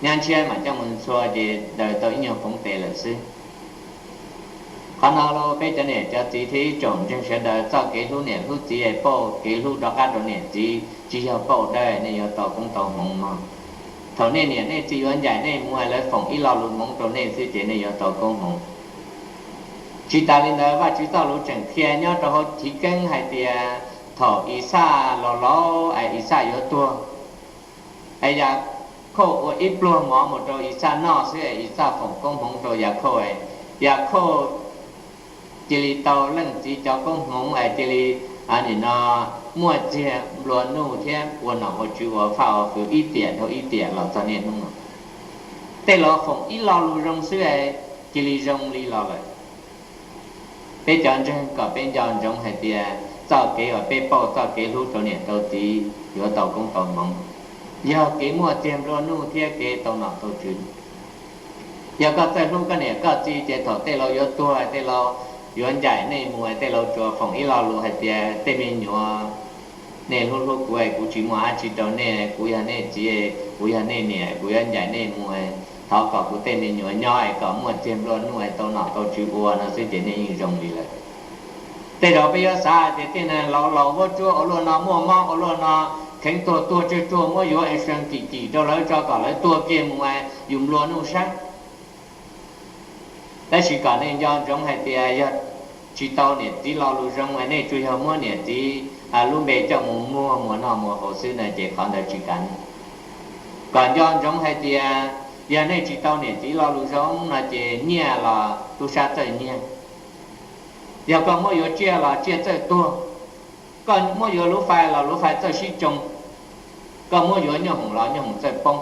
Nyab ntshiab mam coj mus ntxhua ces daws tau ib nyuag koov tes lawm xwb. Qhov no los peb cov niam cov txiv thiab ib tsoom ntseeg sawv daws, txoj kev hlub niam hlub txiv es pauj kev hlub rov qab rau niam txiv tsis yog pauj dawb, nej yuav tau koob tau hmoov mog. Thaum nej niam nej txiv yuav ncaim nej mus, lawv foom ib lo lus hmoov rau nej xwb ces nej yuav tau koob hmoov. Tsis tas li ntawd, Vajtswv txoj lus tseem qhia nyob rau hauv Chiv Keeb hais tias, thaum Ixaj laus laus es Ixaj yuav tuag, es Yakhauj ua ib pluag mov mus rau Ixaj noj xwb es Ixaj foom koob hmoov rau Yakhauj. Yakhauj cia li tau leej txiv cov koob hmoov es cia li, nim no, muaj txiag nplua nuj thiab ua nom ua tswv ua faj ua fwv ib tiam dhau ib tiam los txog niaj hnub no. Tej laus foom ib lo lus zoo xwb es cia li zoo li los lawm. Peb cov ntseeg kom peb nco ntsoov hais tias txoj kev uas peb pauj txoj kev hlub rau niam rau txiv yuav tau koob tau hmoov, yog kev muaj txiag nplua nuj thiab kev tau nom tau tswv. Yog koj txawj hlub koj niam koj txiv ces thaum tej laus yuav tuag, tej laus yuav ncaim nej mus, tej laus tsuas foom ib lo lus hais tias, Tej me nyuam, nej hlub hlub kuv es kuv tsis muaj dab tsi rau nej, kuv yog nej txiv, kuv yog nej niam, kuv yuav ncaim nej mus, thov kom kuv tej me nyuam nyob es kom muaj txiag nplua nuj es tau nom tau tswv ua no xwb ces nej yeej zoo li lawm. Tej zaum peb yuav xav hais tias, Tej neeg laus laus vuab tsuab ua luaj no, muaj mob ua luaj no, kheev tuag tuag tsawg tsuag muab yuav es sw kim kim rau lawv tso kom lawv tuag kiag mus es yus nplua nuj saib. Tab sis kom nej nco ntsoov hais tias yog tsis tau niam txiv lo lus zoo es nej tsuas yog muab niam txiv lub npe coj mus muag muas noj muas haus xwb no ces qhov ntawd tsis kav. Kom nco ntsoov hais tias yog nej tsis tau niam txiv lo lus zoo no ces nyiaj los tub sab txawj nyiag. Yog koj muab yuav tsiaj los tsiaj txawj tuag. Koj muab yuav lub fais los lub fais txawj sib tsoo. Koj muab yuav nyoob hoom los nyoob hoom txawj poob.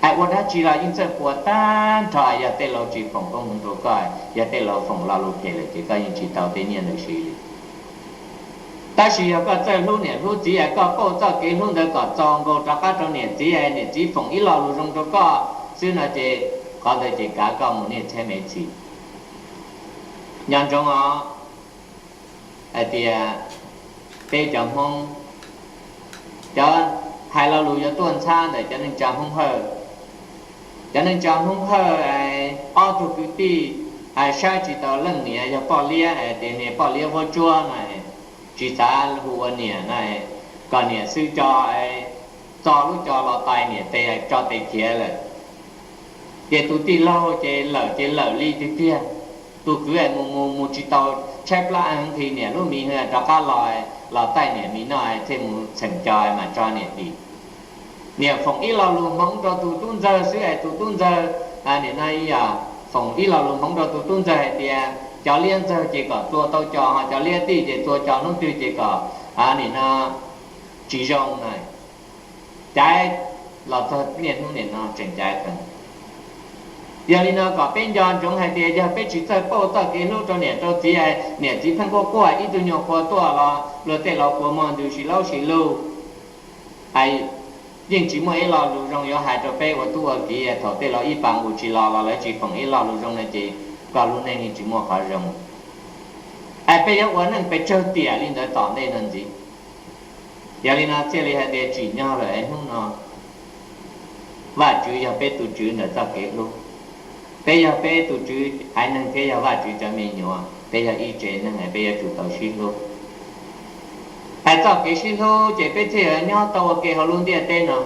Es ua dab tsi los yeej txawj puas tag nrho. Yog tej laus tsis foom koob hmoov rau koj, yog tej laus foom lo lus phem lawm ces koj yeej tsis tau tej nyiaj ntawd siv li. Tab sis yog koj txawj hlub niam hlub txiv es koj pauj txoj kev hlub ntawd kom txaus nkaus rov qab rau niam txiv es niam txiv foom ib lo lus zoo rau koj xwb no ces qhov ntawd ces kav koj mus niaj txhiab me txhis. Nco ntsoov os, hais tias peb cov Hmoob, cov hais lo lus yuav tuaj ntxhab ntawm cov neej tsa Hmoob Hawj. Cov neej tsa Hmoob Hawj es ob tug kwv tij es saib tsis taus leej niam yog poj liab es tias niag poj liab vuab tsuab no, tsis xav hu ua niam no, kom niam xwb tso, txo lub co los tais niam tes tso tes khiav lawm. Ces tus tij laug ces lawm ces lawm li tiag tiag. Tus kwv es mus mus mus tsis tau tshaib plab heev nqhis niam lub mis rov qab los, los taij niam mis noj thiaj mus txheem co mas tso niam dim. Niam foom ib lo lus hmoov rau tus tub ntxawg xwb es tus tub ntxawg, nim no foom ib lo lus hmoov rau tus tub ntxawg hais tias cov liab ntxawg ces kom tua tau co, ho cov liab tij ces tua co, hnub twg ces kom nim no tsis zoo na. Caiv los txog niaj hnub nim no tseem caiv heev. Yog li no kom peb nco ntsoov hais tias yog peb tsis txawj pauj txoj kev hlub rau niam rau txiv, niam txiv pheej quaj quaj ib tug nyuag qhua tuaj los luag tej laus kua muag ntws si laub si lug. Yeej tsis muaj ib lo lus zoo yuav hais rau peb ua tub ua kiv, thaum tej laus ib pas nqus tsis los los lawv tsis foom ib lo lus zoo no ces koj lub neej yeej tsis muaj qhov zoo. Es peb yuav ua neej pes tsawg tiam li ntawd tom ntej no ntxiv. Yog li no thiaj li hais tias tsim nyog lawm es hnub no Vajtswv yog peb tus Tswv ntawm txoj kev hlub. Peb yog peb tus Tswv haiv neeg thiab yog Vajtswv cov me nyuam, peb yog ib tsev neeg es peb yuav tsum tau sib hlub. Es txoj kev sib hlub ces peb thiaj yuav nyob tau ua ke hauv lub ntiaj teb no.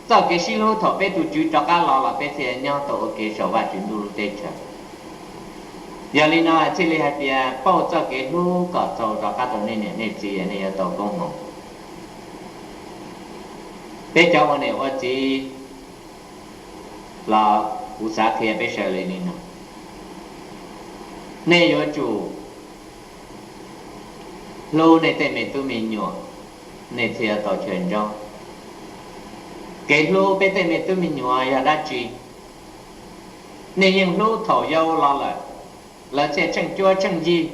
Txoj kev sib hlub thaum peb tus Tswv rov qab los los peb thiaj yuav nyob tau ua ke saum Vajtswv ntuj lub teb chaws. Yog li no thiaj li hais tias pauj txoj kev hlub kom txaus rov qab rau nej niam nej txiv, nej yuav tau koob hmoov. Peb cov ua niam ua txiv los kuv xav qhia peb sawv daws li no: nej yuav tsum hlub nej tej me tub me nyuam, nej thiaj yuav tau chaw ntsauj. Kev hlub peb tej me tub me nyuam yog dab tsi? Nej yeej hlub thaum yau los lawm, lawv thiaj tsheej cuab tsheej yig,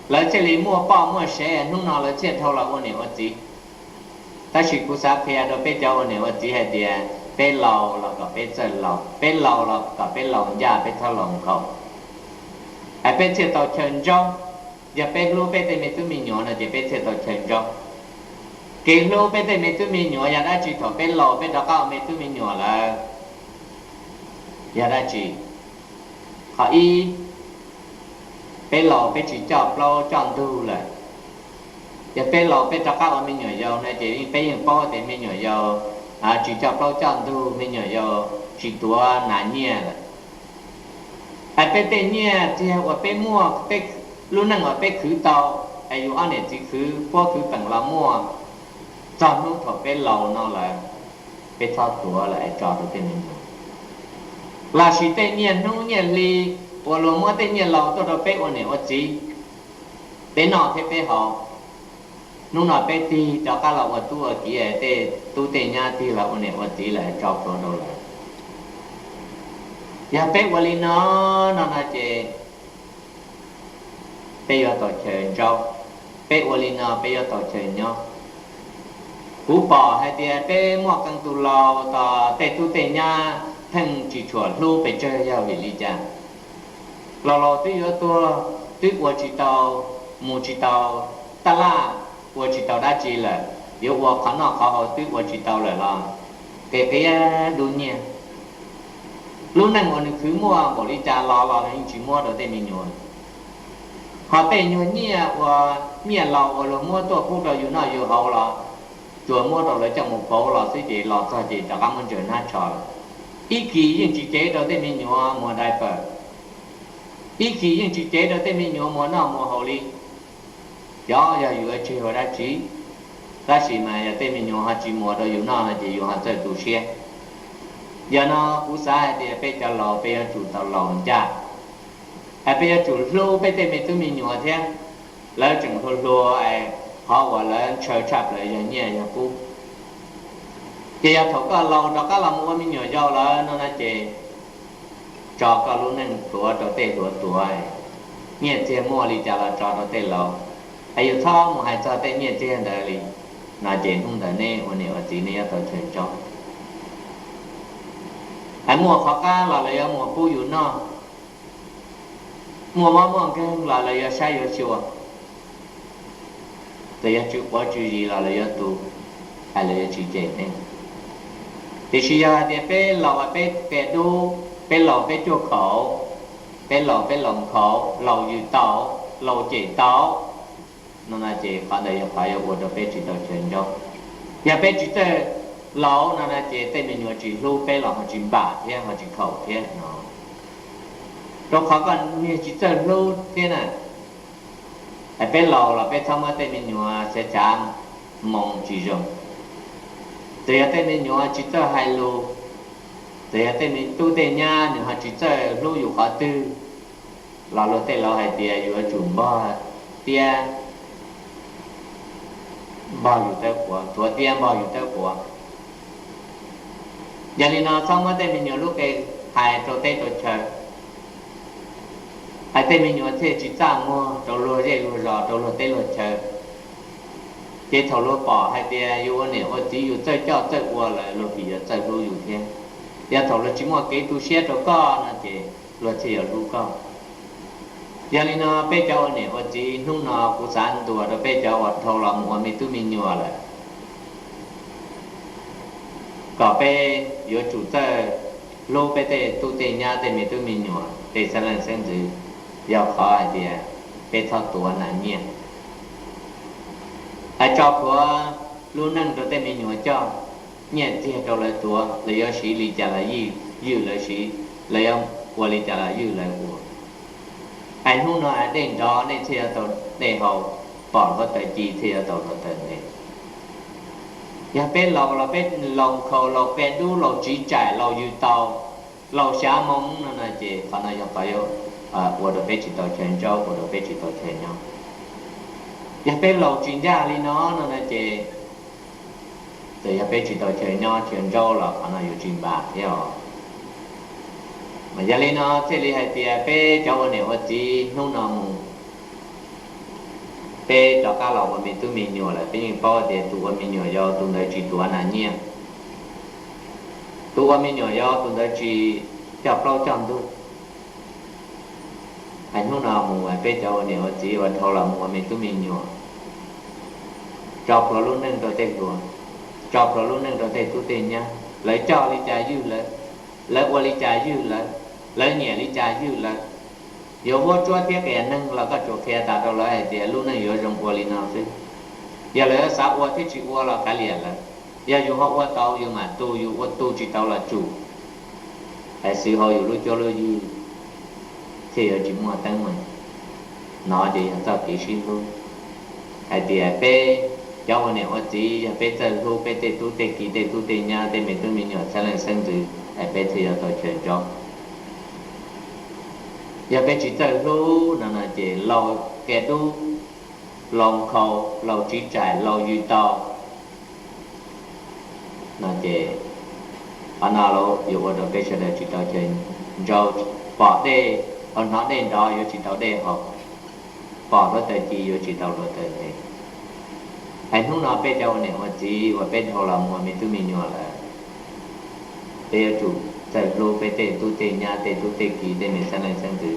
lawv thiaj li muaj poj muaj sev, hnub no lawv thiaj dhau los ua niam ua txiv. Tab sis kuv xav qhia rau peb cov ua niam ua txiv hais tias peb laus los kom peb txawj laus, peb laus los kom peb laus ncaj, peb txhob laus nkhaus, es peb thiaj tau chaw ntsaub. Yog peb hlub peb tej me tub me nyuam no ces peb thiaj tau chaw ntsaub. Kev hlub peb tej me tub me nyuam yog dab tsi thaum peb laus peb rov qab ua me tub me nyuam lawm? Yog dab tsi? Qhov ib, peb laus peb tsis coj plaub coj ntug lawm. Yog peb laus peb rov qab ua me nyuam yaus no ces peb yeej paub tias me nyuam yaus tsis coj plaub coj ntug, me nyuam yaus tsis tuav nas nyiaj lawm. Es peb tej nyiaj txiag uas peb muaj, lub neej uas peb khwv tau, es yus ob niam txiv khwv puab khwv peem los muaj, txog hnub thaum peb laus no lawm, peb txhob tuav lawm es tso rau tej me nyuam. Los sis tej nyiaj hnub nyiaj hli uas luag muab tej nyiaj laus tuaj rau peb ua niam ua txiv, peb noj thiab peb haus, hnub no peb tig rov qab los ua tub ua kiv, tej tub tej nyab tig los ua niam ua txiv lawm tso plhuav rau lawv. Yog peb ua li no, no no ces peb yuav tau chaw ntsaub, peb ua li no peb yuav tau chaw nyob. Kuv pom hais tias peb muaj qee tus laus tos tej tub tej nyab pheej tsis tshua hlub pes tsawg yog vim li cas? Laus laus twb yuav tuag, twb ua tsis tau, mus tsis tau taj laj, ua tsis tau dab tsi lawm, yuav ua qhov noj qhov haus twb ua tsis tau lawm los qia qia dub nyiaj. Lub neej uas nws khwv muaj npaum li cas los los nws yeej tsis muab rau tej me nyuam. Ho tej nyuag nyiaj uas nyiaj laus uas luag muab tuaj pub rau yus noj yus haus los tsuas muab rau lawv coj mus pauv los xwb ces los txog ces rov qab muab ntsaws hnab tsho lawm. Ib kis yeej tsis cev rau tej me nyuam muag diaper, ib kis yeej tsis cev rau tej me nyuam muag noj muag haus li. Cov yog yus yuav tseg ua dab tsi? Tab sis mas yog tej me nyuam ho tsis muag rau yus noj no ces yus ho txawj tu siab. Yog no kuv xav hais tias peb cov laus peb yuav tsum tau laus ncaj, es peb yuav tsum hlub peb tej me tub me nyuam thiab. Lawv tseem hluas hluas es qhov uas lawv ntshaw tshaj plaws yog nyiaj yog kub. Ces yog thaum koj laus rov qab los mus ua me nyuam yaus lawm no no ces tso koj lub neej tuav rau tej hluas tuav, nyiaj txiag muaj li cas los tso rau tej laus, es yus txhob mus hais txog tej nyiaj txiag ntawd li. No ces hnub ntawd nej ua niam ua txiv nej yuav tau chaw ntsaub. Es muaj qhov qab los lawv yuav mus pub yus noj, muaj mob muaj nkeeg los lawv yuav saib yuav xyuas, lawv yuav tswv quav tswv zis los lawv yuav tu, es lawv yuav tsis cem nej. Tiam sis yog hais tias peb laus peb qia dub, peb laus peb cuag khaum, peb laus peb laus nkhaus, laus yws tau, laus cem tau, no no ces qhov ntawd yog qhov yuav ua rau peb tsis tau chaw ntsaub. Yog peb tsis txawj laus no no ces tej me nyuam tsis hlub peb los ho tsis npam thiab ho tsis khaum thiab no. Rau qhov koj niag tsis txawj hlub thiab na. Es peb laus los peb txhob muab tej me nyuam xav xav moo tsis zoo. Txawm yog tej me nyuam tsis txawj hais lus, txawm yog tej me tub tej nyab nws ho tsis txawj hlub yus qhov twg, los luag tej laus hais tias yus yuav tsum npog tiab npog yus tawb quav, tuav tiab npog yus tawb quav. Yog li no txhob muab tej me nyuam lub qe hais rau teb rau chaw, hais tej me nyuam thiaj tsis txaj muag rau luag zej luag zos rau luag teb luag chaw. Ces thaum luag pom hais tias yus ua niam ua txiv yus txawj coj txawj ua lawm luag thiaj yuav txawj hlub yus thiab. Yog thaum luag tsis muaj kev tu siab rau koj no ces luag thiaj yuav hlub koj. Yog li no peb cov ua niam ua txiv hnub no kuv xav ntuas rau peb cov uas dhau los mus ua me tub me nyuam lawm, kom peb yuav tsum txawj hlub peb tej tub tej nyab tej me tub me nyuam tej xeeb leej xeeb ntxwv, yog qhov hais tias peb txhob tuav nas nyiaj. Hais tso plhuav lub neej rau tej me nyuam coj, nyiaj txiag rau lawv tuav, lawv yuav siv li cas los ywj lawv siv, lawv yuav ua li cas los ywj lawv ua. Es hnub no es dej nrov nej thiaj yuav tau dej haus, pom hluav taws ci thiaj yuav tau hluav taws ntev. Yog peb laus los peb laus nkhaus laus qia dub laus tsiv tsaim laus yws tau, laus xyav moo no no ces qhov no yog qhov yuav ua rau peb tsis tau chaw ntsaub ua rau peb tsis tau chaw nyob. Yog peb laus tsis ncaj li no no no ces Txawm yog peb tsis tau chaw nyob chaw ntsaub los qhov no yuav tsis npam thiab os. Mas yog li no thiaj li hais tias peb cov ua niam ua txiv hnub no mus, peb rov qab los ua me tub me nyuam lawm, peb yeej paub tias tus ua me nyuam yau tus ntawd tsis tuav nas nyiaj, tus ua me nyuam yau tus ntawd tsis coj plaub coj ntug. Hais hnub no mus peb cov ua niam ua txiv ua dhau los mus ua me tub me nyuam, tso plhuav lub neej rau tej hluas, tso plhuav lub neej rau tej tub tej nyab, lawv coj li cas ywj lawv, lawv ua li cas ywj lawv, lawv nyiam li cas ywj lawv. Yuav vuab tsuab thiab qias neeg los koj tsuas qhia tas rau lawv hais tias lub neej yuav zoo ua li no xwb. Yog lawv xav ua thiab tsis ua los kav liam lawv. Yog yus ho ua tau yus mam tu, yus ua tu tsis tau los tsum. Hais xwv hauv yus lub cuab lub yig thiaj yuav tsis muaj teeb meem. No ces yog txoj kev sib hlub. Hais tias peb cov ua niam ua txiv yog peb txawj hlub peb tej tub tej ki tej tub tej nyab tej me tub me nyuam xeeb leej xeeb ntxwv es peb thiaj yuav tau chaw ntsaub. Yog peb tsis txawj hlub no no ces laus qia dub, laus nkhaus, laus tsiv tsaim, laus yws tau no ces qhov no yuav ua rau peb sawv daws tsis tau chaw ntsaub. Pom dej, hnov dej nrov yuav tsis tau dej haus, pom hluav taws ci yuav tsis tau hluav taws nqes. Hais hnub no peb cov ua niam ua txiv uas peb dhau los mus ua me tub me nyuam lawm, peb yuav tsum txawj hlub peb tej tub tej nyab tej tub tej ki tej me xeeb leej xeeb ntxwv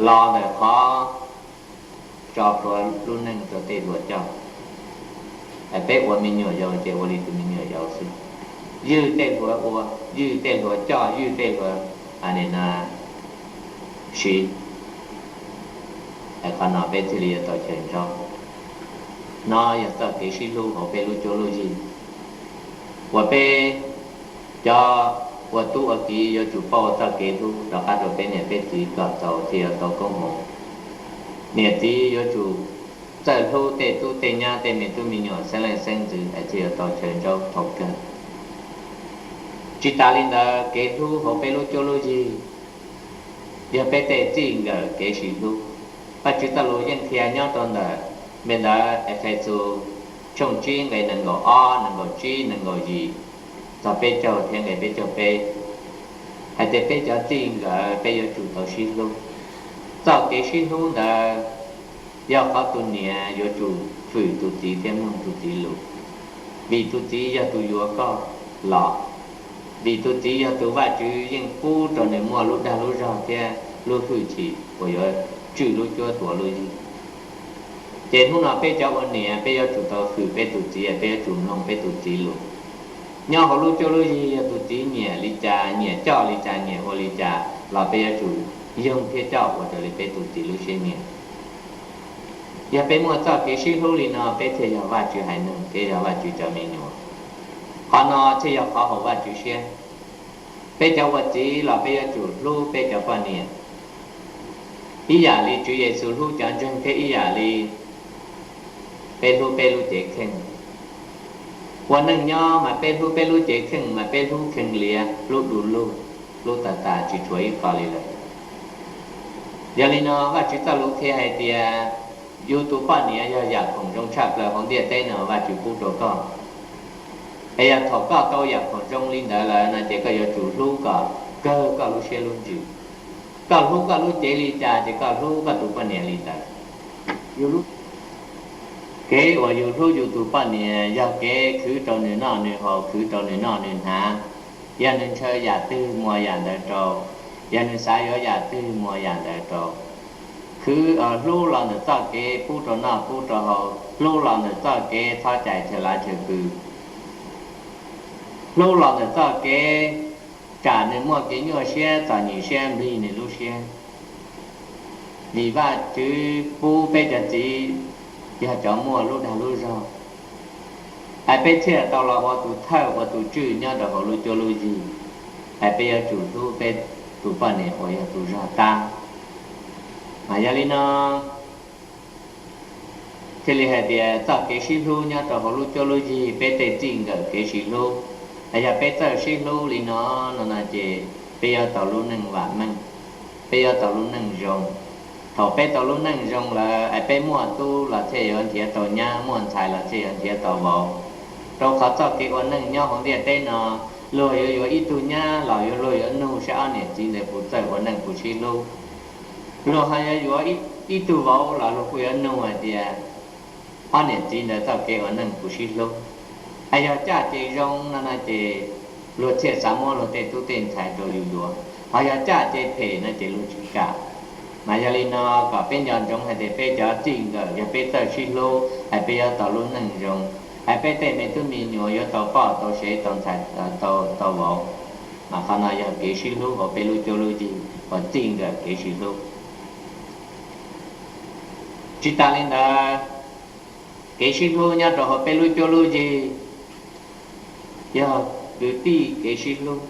los ntawm qhov tso plhuav lub neej rau tej hluas coj. Peb ua me nyuam yaus ces ua li tus me nyuam yaus xwb, ywj tej hluas ua, ywj tej hluas coj, ywj tej hluas siv. Qhov no peb thiaj li yuav tau chaw ntsaub. No yog txoj kev sib hlub hauv peb lub cuab lub yig uas peb cov ua tub ua kiv yuav tsum pauj txoj kev hlub rov qab rau peb niam peb txiv kom txaus thiaj yuav tau koob hmoov. Niam txiv yuav tsum txawj hlub tej tub tej nyab tej me tub me nyuam xeeb leej xeeb ntxwv es thiaj yuav tau chaw ntsaub thaum kawg. Tsis tas li ntawd kev hlub hauv peb lub cuab lub yig yog peb tej txij nkawm kev sib hlub. Vajtswv txoj lus yeej qhia nyob rau ntawm npe ntawv Efexus tshooj tsib nqe nees nkaum ob, nees nkaum tsib, nees nkaum yim, txog peb caug thiab nqe peb caug peb, hais tias peb cov txij nkawm peb yuav tsum tau sib hlub. Txoj kev sib hlub ntawd yog qhov tus niam yuav tsum hwm tus txiv thiab mloog tus txiv lus, vim tus txiv yog tus yuav koj los, vim tus txiv yog tus Vajtswv yeej pub rau nws muaj lub dag lub zog thiab lub hwj chim uas yuav tswj lub cuab tuav lub yig. Ces hnub no peb cov ua niam peb yuav tsum tau hwm peb tus txiv, peb yuav tsum mloog peb tus txiv lus. Nyob hauv lub cuab lub yig yog tus txiv nyiam li cas, nyiam coj li cas, nyiam ua li cas los peb yuav tsum yoog thiab coj ua raws li peb tus txiv lub siab nyiam. Yog peb muaj txoj kev sib hlub li no peb thiaj yog Vajtswv haiv neeg, peb yog Vajtswv cov me nyuam. Qhov no thiaj yog qhov haum Vajtswv siab. Peb cov ua txiv los peb yuav tsum hlub peb cov poj niam ib yam li Tswv Yexus hlub cov ntseeg thiab ib yam li peb hlub peb lub cev kheej. Ua neej nyob mas peb hlub peb lub cev kheej mas peb hlub kheev lias, hlub du lug, hlub tas tas tsis tshuav ib qho li lawm. Yog li no Vajtswv txoj lus qhia hais tias yus tus poj niam yog yam khoom zoo tshaj plaws hauv ntiaj teb no Vajtswv pub rau koj. Es yog thaum koj tau yam khoom zoo li ntawd lawm no ces koj yuav tsum hlub kom kawg koj lub siab lub ntsws. Koj hlub koj lub cev li cas ces koj hlub koj tus poj niam li ntawd. Kev uas yus hlub yus tus poj niam yog kev khwv rau nws noj nws haus, khwv rau nws noj nws hnav. Yog nws ntshaw yam twg muas yam ntawd rau, yog nws xav yuav yam twg muas yam ntawd rau. Khwv, hlub los ntawm txoj kev pub rau noj pub rau haus, hlub los ntawm txoj kev txhob cais chaw lav chaw pw, hlub los ntawm txoj kev tsam nws muaj kev nyuaj siab txom nyem siab nplig nws lub siab. Vim Vajtswv pub peb cov txiv yog cov muaj lub dag lub zog, es peb thiaj tau los ua tus thawj ua tus tswj nyob rau hauv lub cuab lub yig. Es peb yuav tsum hlub peb tus poj niam uas yog tus zog tab. Mas yog li no thiaj li hais tias txoj kev sib hlub nyob rau hauv lub cuab lub yig, peb tej txij nkawm kev sib hlub, es yog peb txawj sib hlub li no no no ces peb yuav tau lub neej vam meej, peb yuav tau lub neej zoo. Thaum peb tau lub neej zoo lawm es peb muaj tub los thiaj yuav nrhiav tau nyab, muaj ntxhais los thiaj yuav nrhiav tau vauv. Rau qhov txoj kev ua neej nyob hauv ntiaj teb no, luag yuav yuav ib tug nyab los yuav luag yuav nug saib ob niam txiv ntawd puas txawj ua neej puas sib hlub. Luag ho yuav yuav ib tug vauv los luag kuj yuav nug hais tias ob niam txiv ntawd txoj kev ua neej puas sib hlub. Yog caj ces zoo no no ces luag thiaj xav muab luag tej tub tej ntxhais rau yus yuav, ho yog caj ces phem no ces luag tsis kam. Mas yog li no kom peb nco ntsoov hais tias peb cov txij nkawm yog peb txawj sib hlub es peb yuav tau lub neej zoo, es peb tej me tub me nyuam yuav tau poj tau sev tau ntxhais tau vauv. Mas qhov no yog kev sib hlub hauv peb lub cuab lub yig uas txij nkawm kev sib hlub. Tsis tas li ntawd, kev sib hlub nyob rau hauv peb lub cuab lub yig yog kwv tij kev sib hlub.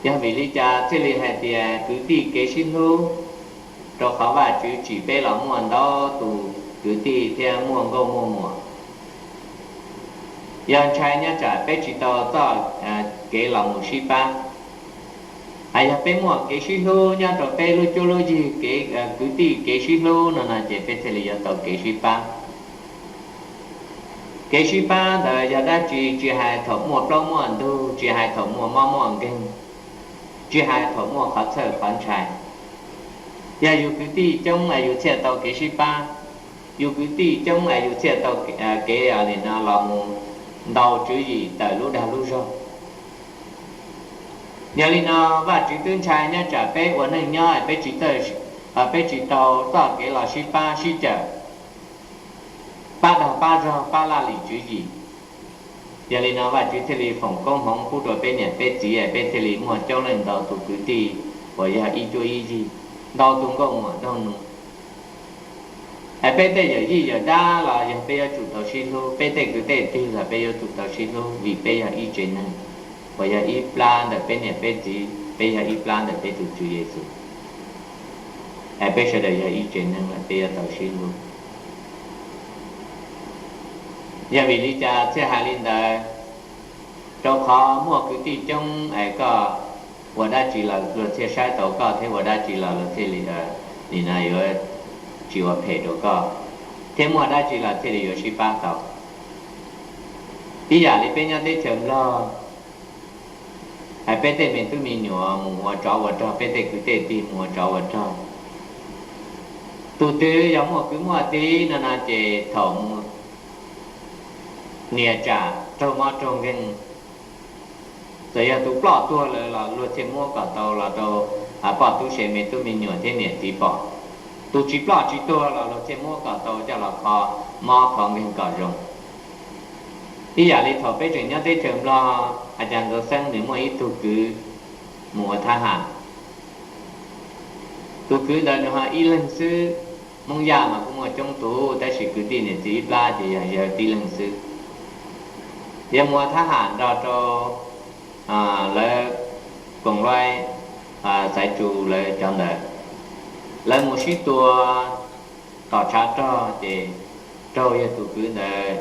Yog vim li cas thiaj li hais tias kwv tij kev sib hlub? Rau qhov Vajtswv tsim peb los muaj ntau tus kwv tij thiab muaj nkauj muaj muam. Yog ntshai nyob tsam peb tsis tau txoj kev los mus sib pab. Yog peb muaj kev sib hlub nyob rau peb lub cuab lub yig, kwv tij kev sib hlub no no ces peb thiaj li yuav tau kev sib pab. Kev sib pab ntawd yog dab tsi? Tsis hais thaum muaj plaub muaj ntug, tsis hais thaum muaj mob muaj nkeeg, tsis hais thaum muaj qhov txhawj qhov ntshai. Yog yus kwv tij coob es yus thiaj tau kev sib pab, yus kwv tij coob es yus thiaj tau kev li no los mus ntaus tswv yim tawm lub dag lub zog. Yog li no, Vajtswv twb ntshai nyob tsam peb ua neej nyob peb tsis tau, peb tsis tau txoj kev los sib pab sib cawm, pab dag pab zog pab laj lim tswv yim. Yog li no Vajtswv thiaj li foom koob hmoov pub rau peb niam peb txiv, peb thiaj li muaj coob leej ntau tus kwv tij uas yog ib cuab ib yig, ntau tus nkauj muam nraug nus. Es peb tej yawm yij yawm dab los yog peb yuav tsum tau sib hlub, peb tej kwv tej tij los peb yuav tsum tau sib hlub, vim peb yog ib tsev neeg uas yog ib plab ntawm peb niam peb txiv, peb yog ib plab ntawm peb tus Tswv Yexus. Es peb sawv daws yog ib tsev neeg los peb yuav tau sib hlub. Yog vim li cas thiaj hais li ntawd? Rau qhov muaj kwv tij coob es koj ua dab tsi los luag thiaj saib tau koj, thiab ua dab tsi los luag thiaj li, nim no yuav tsis ua phem rau koj, thiab muaj dab tsi los thiaj li yuav sib pab tau. Ib yam li peb nyob teb chaws Nplog, es peb tej me tub me nyuam mus ua tsov ua rog, peb tej kwv tej tij mus ua tsov ua rog. Tus twg yog muaj kwv muaj tij no no ces thaum mus nias tsam raug mob raug nkeeg, txawm yog tus ploj tuag lawm los luag thiaj muab kom tau los rau poj tub se me tub me nyuam thiab niam txiv pom. Tus tsis ploj tsis tuag los luag thiaj muab kom tau coj los kho mob kho nkeeg kom zoo. Ib yam li thaum peb tseem nyob teb chaws Nplog, a cas Ntxoov Xeeb nws muaj ib tug kwv mus ua thab ham. Tus kwv ntawd nws ho ib leeg xwb. Hmoob Yaj mas kuj muaj coob tus, tab sis kwv tij niam txiv ib plab ces yog yawg tib leeg xwb. Yawg mus ua thab ham nrog rau lawv koom luaj, Xaiv Tsu lawv cov ntawd, lawv mus sib tua tom tshav rog ces raug yawg tus kwv ntawd,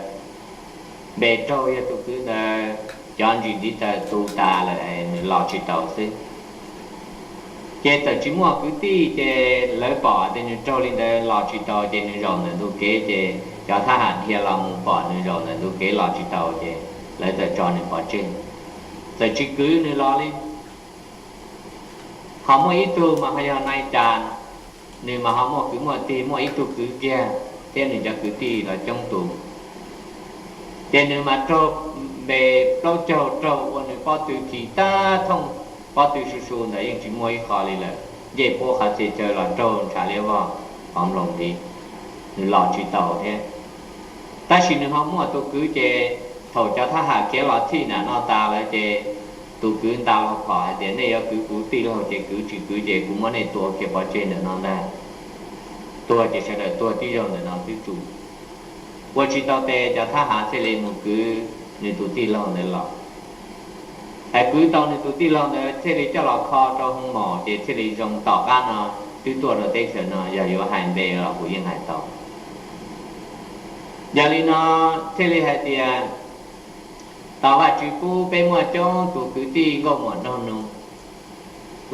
npe raug yawg tus kwv ntawd cov ntsis ntiv taws tu tas lawm, nws los tsis taus xwb. Ces txawm tsis muaj kwv tij ces lawv pom tias nws raug li ntawd los tsis taus ces nws zaum ntawm ntug kev, ces cov thab ham dhia los mus pom nws zaum ntawm ntug kev los tsis taus ces lawv txawm tso nws pov tseg, txawm tsis kwv nws los li. Ho muaj ib tug mas ho yog nai cas, nws mas ho muaj kwv muaj tij, muaj ib tug kwv kiag thiab nws cov kwv tij los coob tus. Ces nws mas raug npe plaub caug raug ua nws pob tw khi tab thooj, pob tw su su ntawd yeej tsis muaj ib qho li lawm, ncej puab qhov txhia chaw los raug ntshav liab vog, qhov nploos ntiv, nws los tsis taus thiab. Tab sis nws ho muaj tus kwv ces thaum cov thab ham khiav los txhij nam no tas lawm ces tus kwv nta los phom hais tias nej yuav kwv kuv tij laug ces kwv, tsis kwv ces kuv muab nej tua kiag pov tseg ntawm no ntag. Tuag ces sawv daws tuag tib zaug ntawm no xwb tsuas. Ua tsis tau tes cov thab ham thiaj li mus kwv nws tus tij laug ntawd los. Es kwv tau nws tus tij laug ntawd thiaj li coj los kho rau hoo maum ces thiaj li zoo. Tom qab no twb tuaj rau teb chaws no, yog yuav hais npe los kuv yeej hais tau. Yog li no thiaj li hais tias tau Vajtswv pub peb muaj coob tus kwv tij nkauj muam nraug nus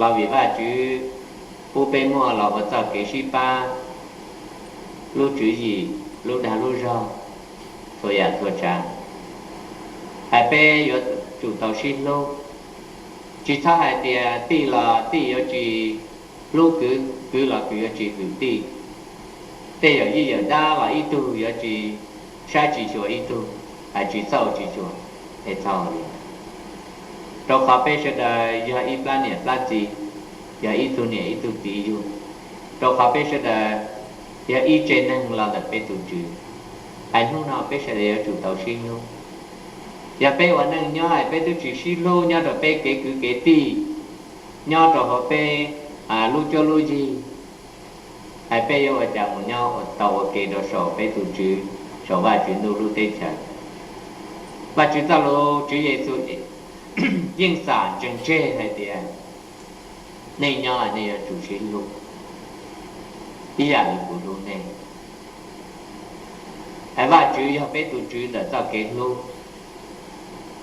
los vim Vajtswv pub peb muaj los ua txoj kev sib pab, lub tswv yim, lub dag lub zog, txhua yam txhua tsav. Hais peb yuav tsum tau sib hlub. Tsis txhob hais tias tij los tij yuav tsis hlub kwv, kwv los kwv yuav tsis hwm tij. Tej yawm yij yawm dab los ib tug yuav tsis saib tsis xyuas ib tug, hais tsis txaus tsis xyuas, es txhob li. Rau qhov peb sawv daws yog ib plab niam plab txiv, yog ib tug niam ib tug txiv yug, rau qhov peb sawv daws yog ib tsev neeg los ntawm peb tus Tswv. Hais hnub no peb sawv daws yuav tsum tau sib hlub. Yog peb ua neej nyob es peb twb tsis sib hlub nyob rau peb kev kwv kev tij, nyob rau hauv peb lub cuab lub yig, es peb yuav ua cas mus nyob tau ua ke rau saum peb tus Tswv, saum Vajtswv ntuj lub teb chaws? Vajtswv txoj lus, Tswv Yexus yeej xam ntsees tseg hais tias nej nyob nej yuav tsum sib hlub ib yam li kuv hlub nej. Es Vajtswv yog peb tus Tswv ntawm txoj kev hlub,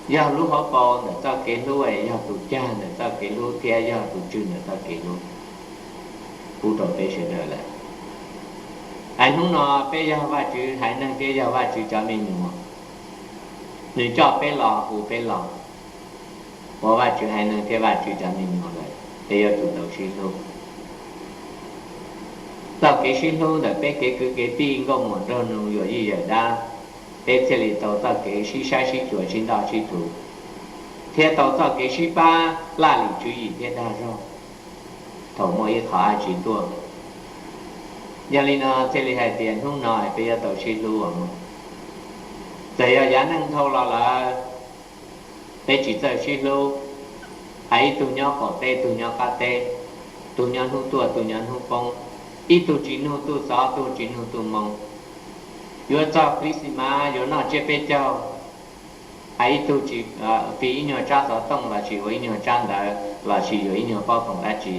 yog lub hauv paus ntawm txoj kev hlub, es yog tus cag ntawm txoj kev hlub thiab yog tus tswg ntawm txoj kev hlub pub rau peb sawv daws lawm. Es hnub no peb yog Vajtswv haiv neeg thiab yog Vajtswv cov me nyuam, nws coj peb los hu peb los ua Vajtswv haiv neeg thiab Vajtswv cov me nyuam lawm, peb yuav tsum tau sib hlub. Txoj kev sib hlub ntawm peb kev kwv kev tij, nkauj muam nraug nus, yawm yij yawm dab, peb thiaj li tau txoj kev sib saib sib xyuas sib ntoj sib thuv, thiab tau txoj kev sib pab laj lim tswv yim thiab dag zog thaum muaj ib qho dab tsi tuaj. Yog li no thiaj li hais tias hnub no peb yuav tau sib hlub os mog. Txawm yog yav neej dhau los lawm, peb tsis txawj sib hlub, hais ib tug nyob qaum teb, tug nyob qab teb, tug nyob hnub tuaj, tug nyob hnub poob, ib tug tsis nug tug xov, tug tsis nug tug moo. Yuav txog Christmas yuav noj tsiab peb caug, hais ib tug tsis, fij ib nyuag tsab xov tooj los sis ua ib nyuag tsab ntawv los sis yuav ib nyuag pob khoom dab tsi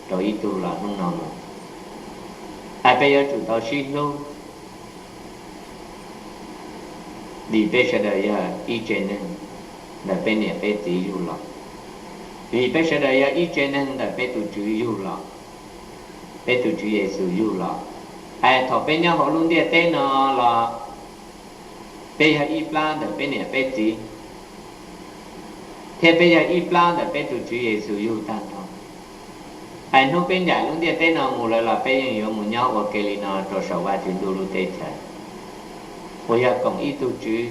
rau ib tug los hnub no mus. Es peb yuav tsum tau sib hlub, vim peb sawv daws yog ib tsev neeg ntawm peb niam peb txiv yug los, vim peb sawv daws yog ib tsev neeg ntawm peb tus Tswv yug los, peb tus Tswv Yexus yug los. Es thaum peb nyob hauv lub ntiaj teb no los, peb yog ib plab ntawm peb niam peb txiv, thiab peb yog ib plab ntawm peb tus Tswv Yexus yug tag nrho. Es hnub peb ncaim lub ntiaj teb no mus lawm los peb yeej yuav mus nyob ua ke li no rau saum Vajtswv ntuj lub teb chaws, uas yog koom ib tug tswv,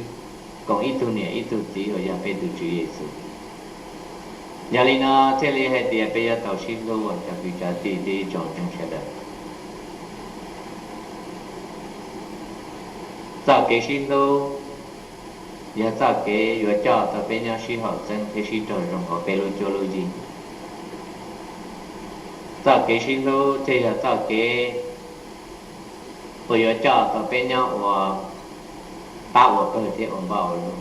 koom ib tug niam ib tug txiv uas yog peb tus Tswv Yexus. Yog li no thiaj li hais tias peb yuav tau sib hlub os cov kwv cov tij thiab ib tsoom ntseeg sawv daws. Txoj kev sib hlub yog txoj kev yuav coj tau peb nyob sib haum xeeb thiab sib raug zoo hauv peb lub cuab lub yig. Txoj kev sib hlub thiaj yog txoj kev uas yuav coj tau peb nyob ua pab ua pawg thiab ua npoj ua lug.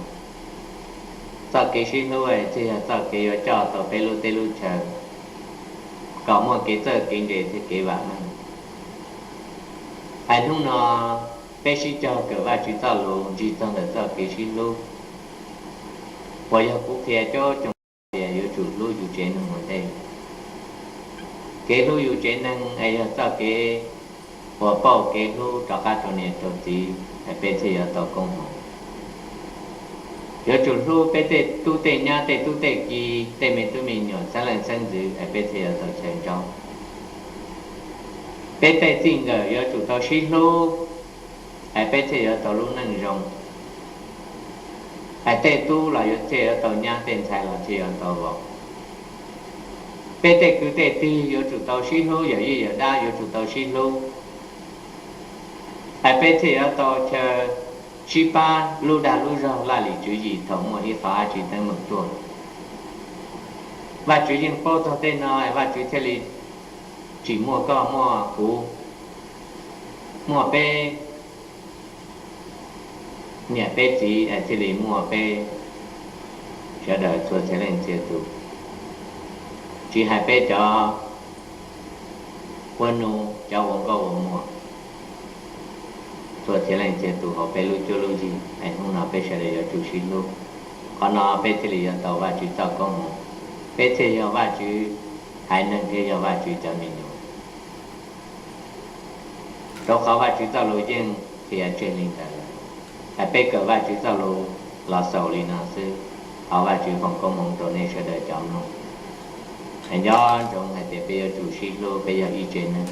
Txoj kev sib hlub thiaj yog txoj kev yuav coj tau peb lub teb lub chaw kom muaj kev txawj kev ntse thiab kev vam meej. Es hnub no peb sib cog kawm Vajtswv txoj lus ntsig txog ntawm txoj kev sib hlub, uas yog kuv qhia coob coob tias yuav tsum hlub yus tsev neeg ua ntej. Kev hlub yus tsev neeg es yog txoj kev uas pauj kev hlub rov qab rau niam rau txiv es peb thiaj yuav tau koob hmoov. Yuav tsum hlub peb tej tub tej nyab, tej tub tej ki, tej me tub me nyuam, xeeb leej xeeb ntxwv es peb thiaj yuav tau chaw ntsaub. Peb tej txij nkawm yuav tsum tau sib hlub es peb thiaj yuav tau lub neej zoo. Es tej tub los yuav thiaj yuav tau nyab, tej ntxhais los thiaj yuav tau vauv. Peb tej kwv tej tij yuav tsum tau sib hlub, yawm yij yawm dab yuav tsum tau sib hlub es peb thiaj yuav tau chaw sib pab lub dag lub zog laj lim tswv yim thaum muaj ib qho dab tsi teeb meem tuaj. Vajtswv yeej paub txog tej no es Vajtswv thiaj li tsim muaj koj muaj kuv, muaj peb niam peb txiv es thiaj li muaj peb sawv daws txhua txhia leej txhia tus, tsis hais peb cov ua nus, cov ua nkauj ua muam, txhua txhia leej txhia tus hauv peb lub cuab lub yig es hnub no peb sawv daws yuav tsum sib hlub. Qhov no peb thiaj li yuav tau Vajtswv txoj koob hmoov, peb thiaj yog Vajtswv haiv neeg thiab yog Vajtswv cov me nyuam. Rau qhov Vajtswv txoj lus yeej qhia tseg li ntawd lawm. Es peb kawm Vajtswv txoj lus los xaus li no xwb. Thov Vajtswv foom koob hmoov rau nej sawv daws cov mloog. Es nco ntsoov hais tias peb yuav tsum sib hlub, peb yog ib tsev neeg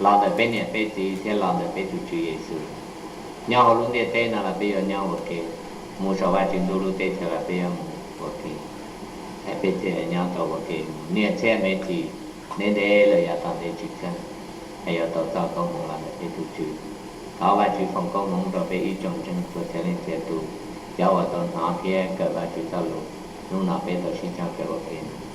los ntawm peb niam peb txiv thiab los ntawm peb tus Tswv Yexus. Nyob hauv lub ntiaj teb no los peb yuav nyob ua ke, mus saum Vajtswv ntuj lub teb chaws los peb yuav mus ua ke. Es peb thiaj nyob tau ua ke mus niaj txhiab me txim, ntev ntev lawm yav tom ntej tsis kawg, es yuav tau txoj koob hmoov los ntawm peb tus Tswv. Thov Vajtswv foom koob hmoov rau peb ib tsoom ntseeg txhua txhia leej txhia tus, cov uas tau hnov thiab kawm Vajtswv txoj lus. Hnub no peb tau sib cog kawm ua ke no.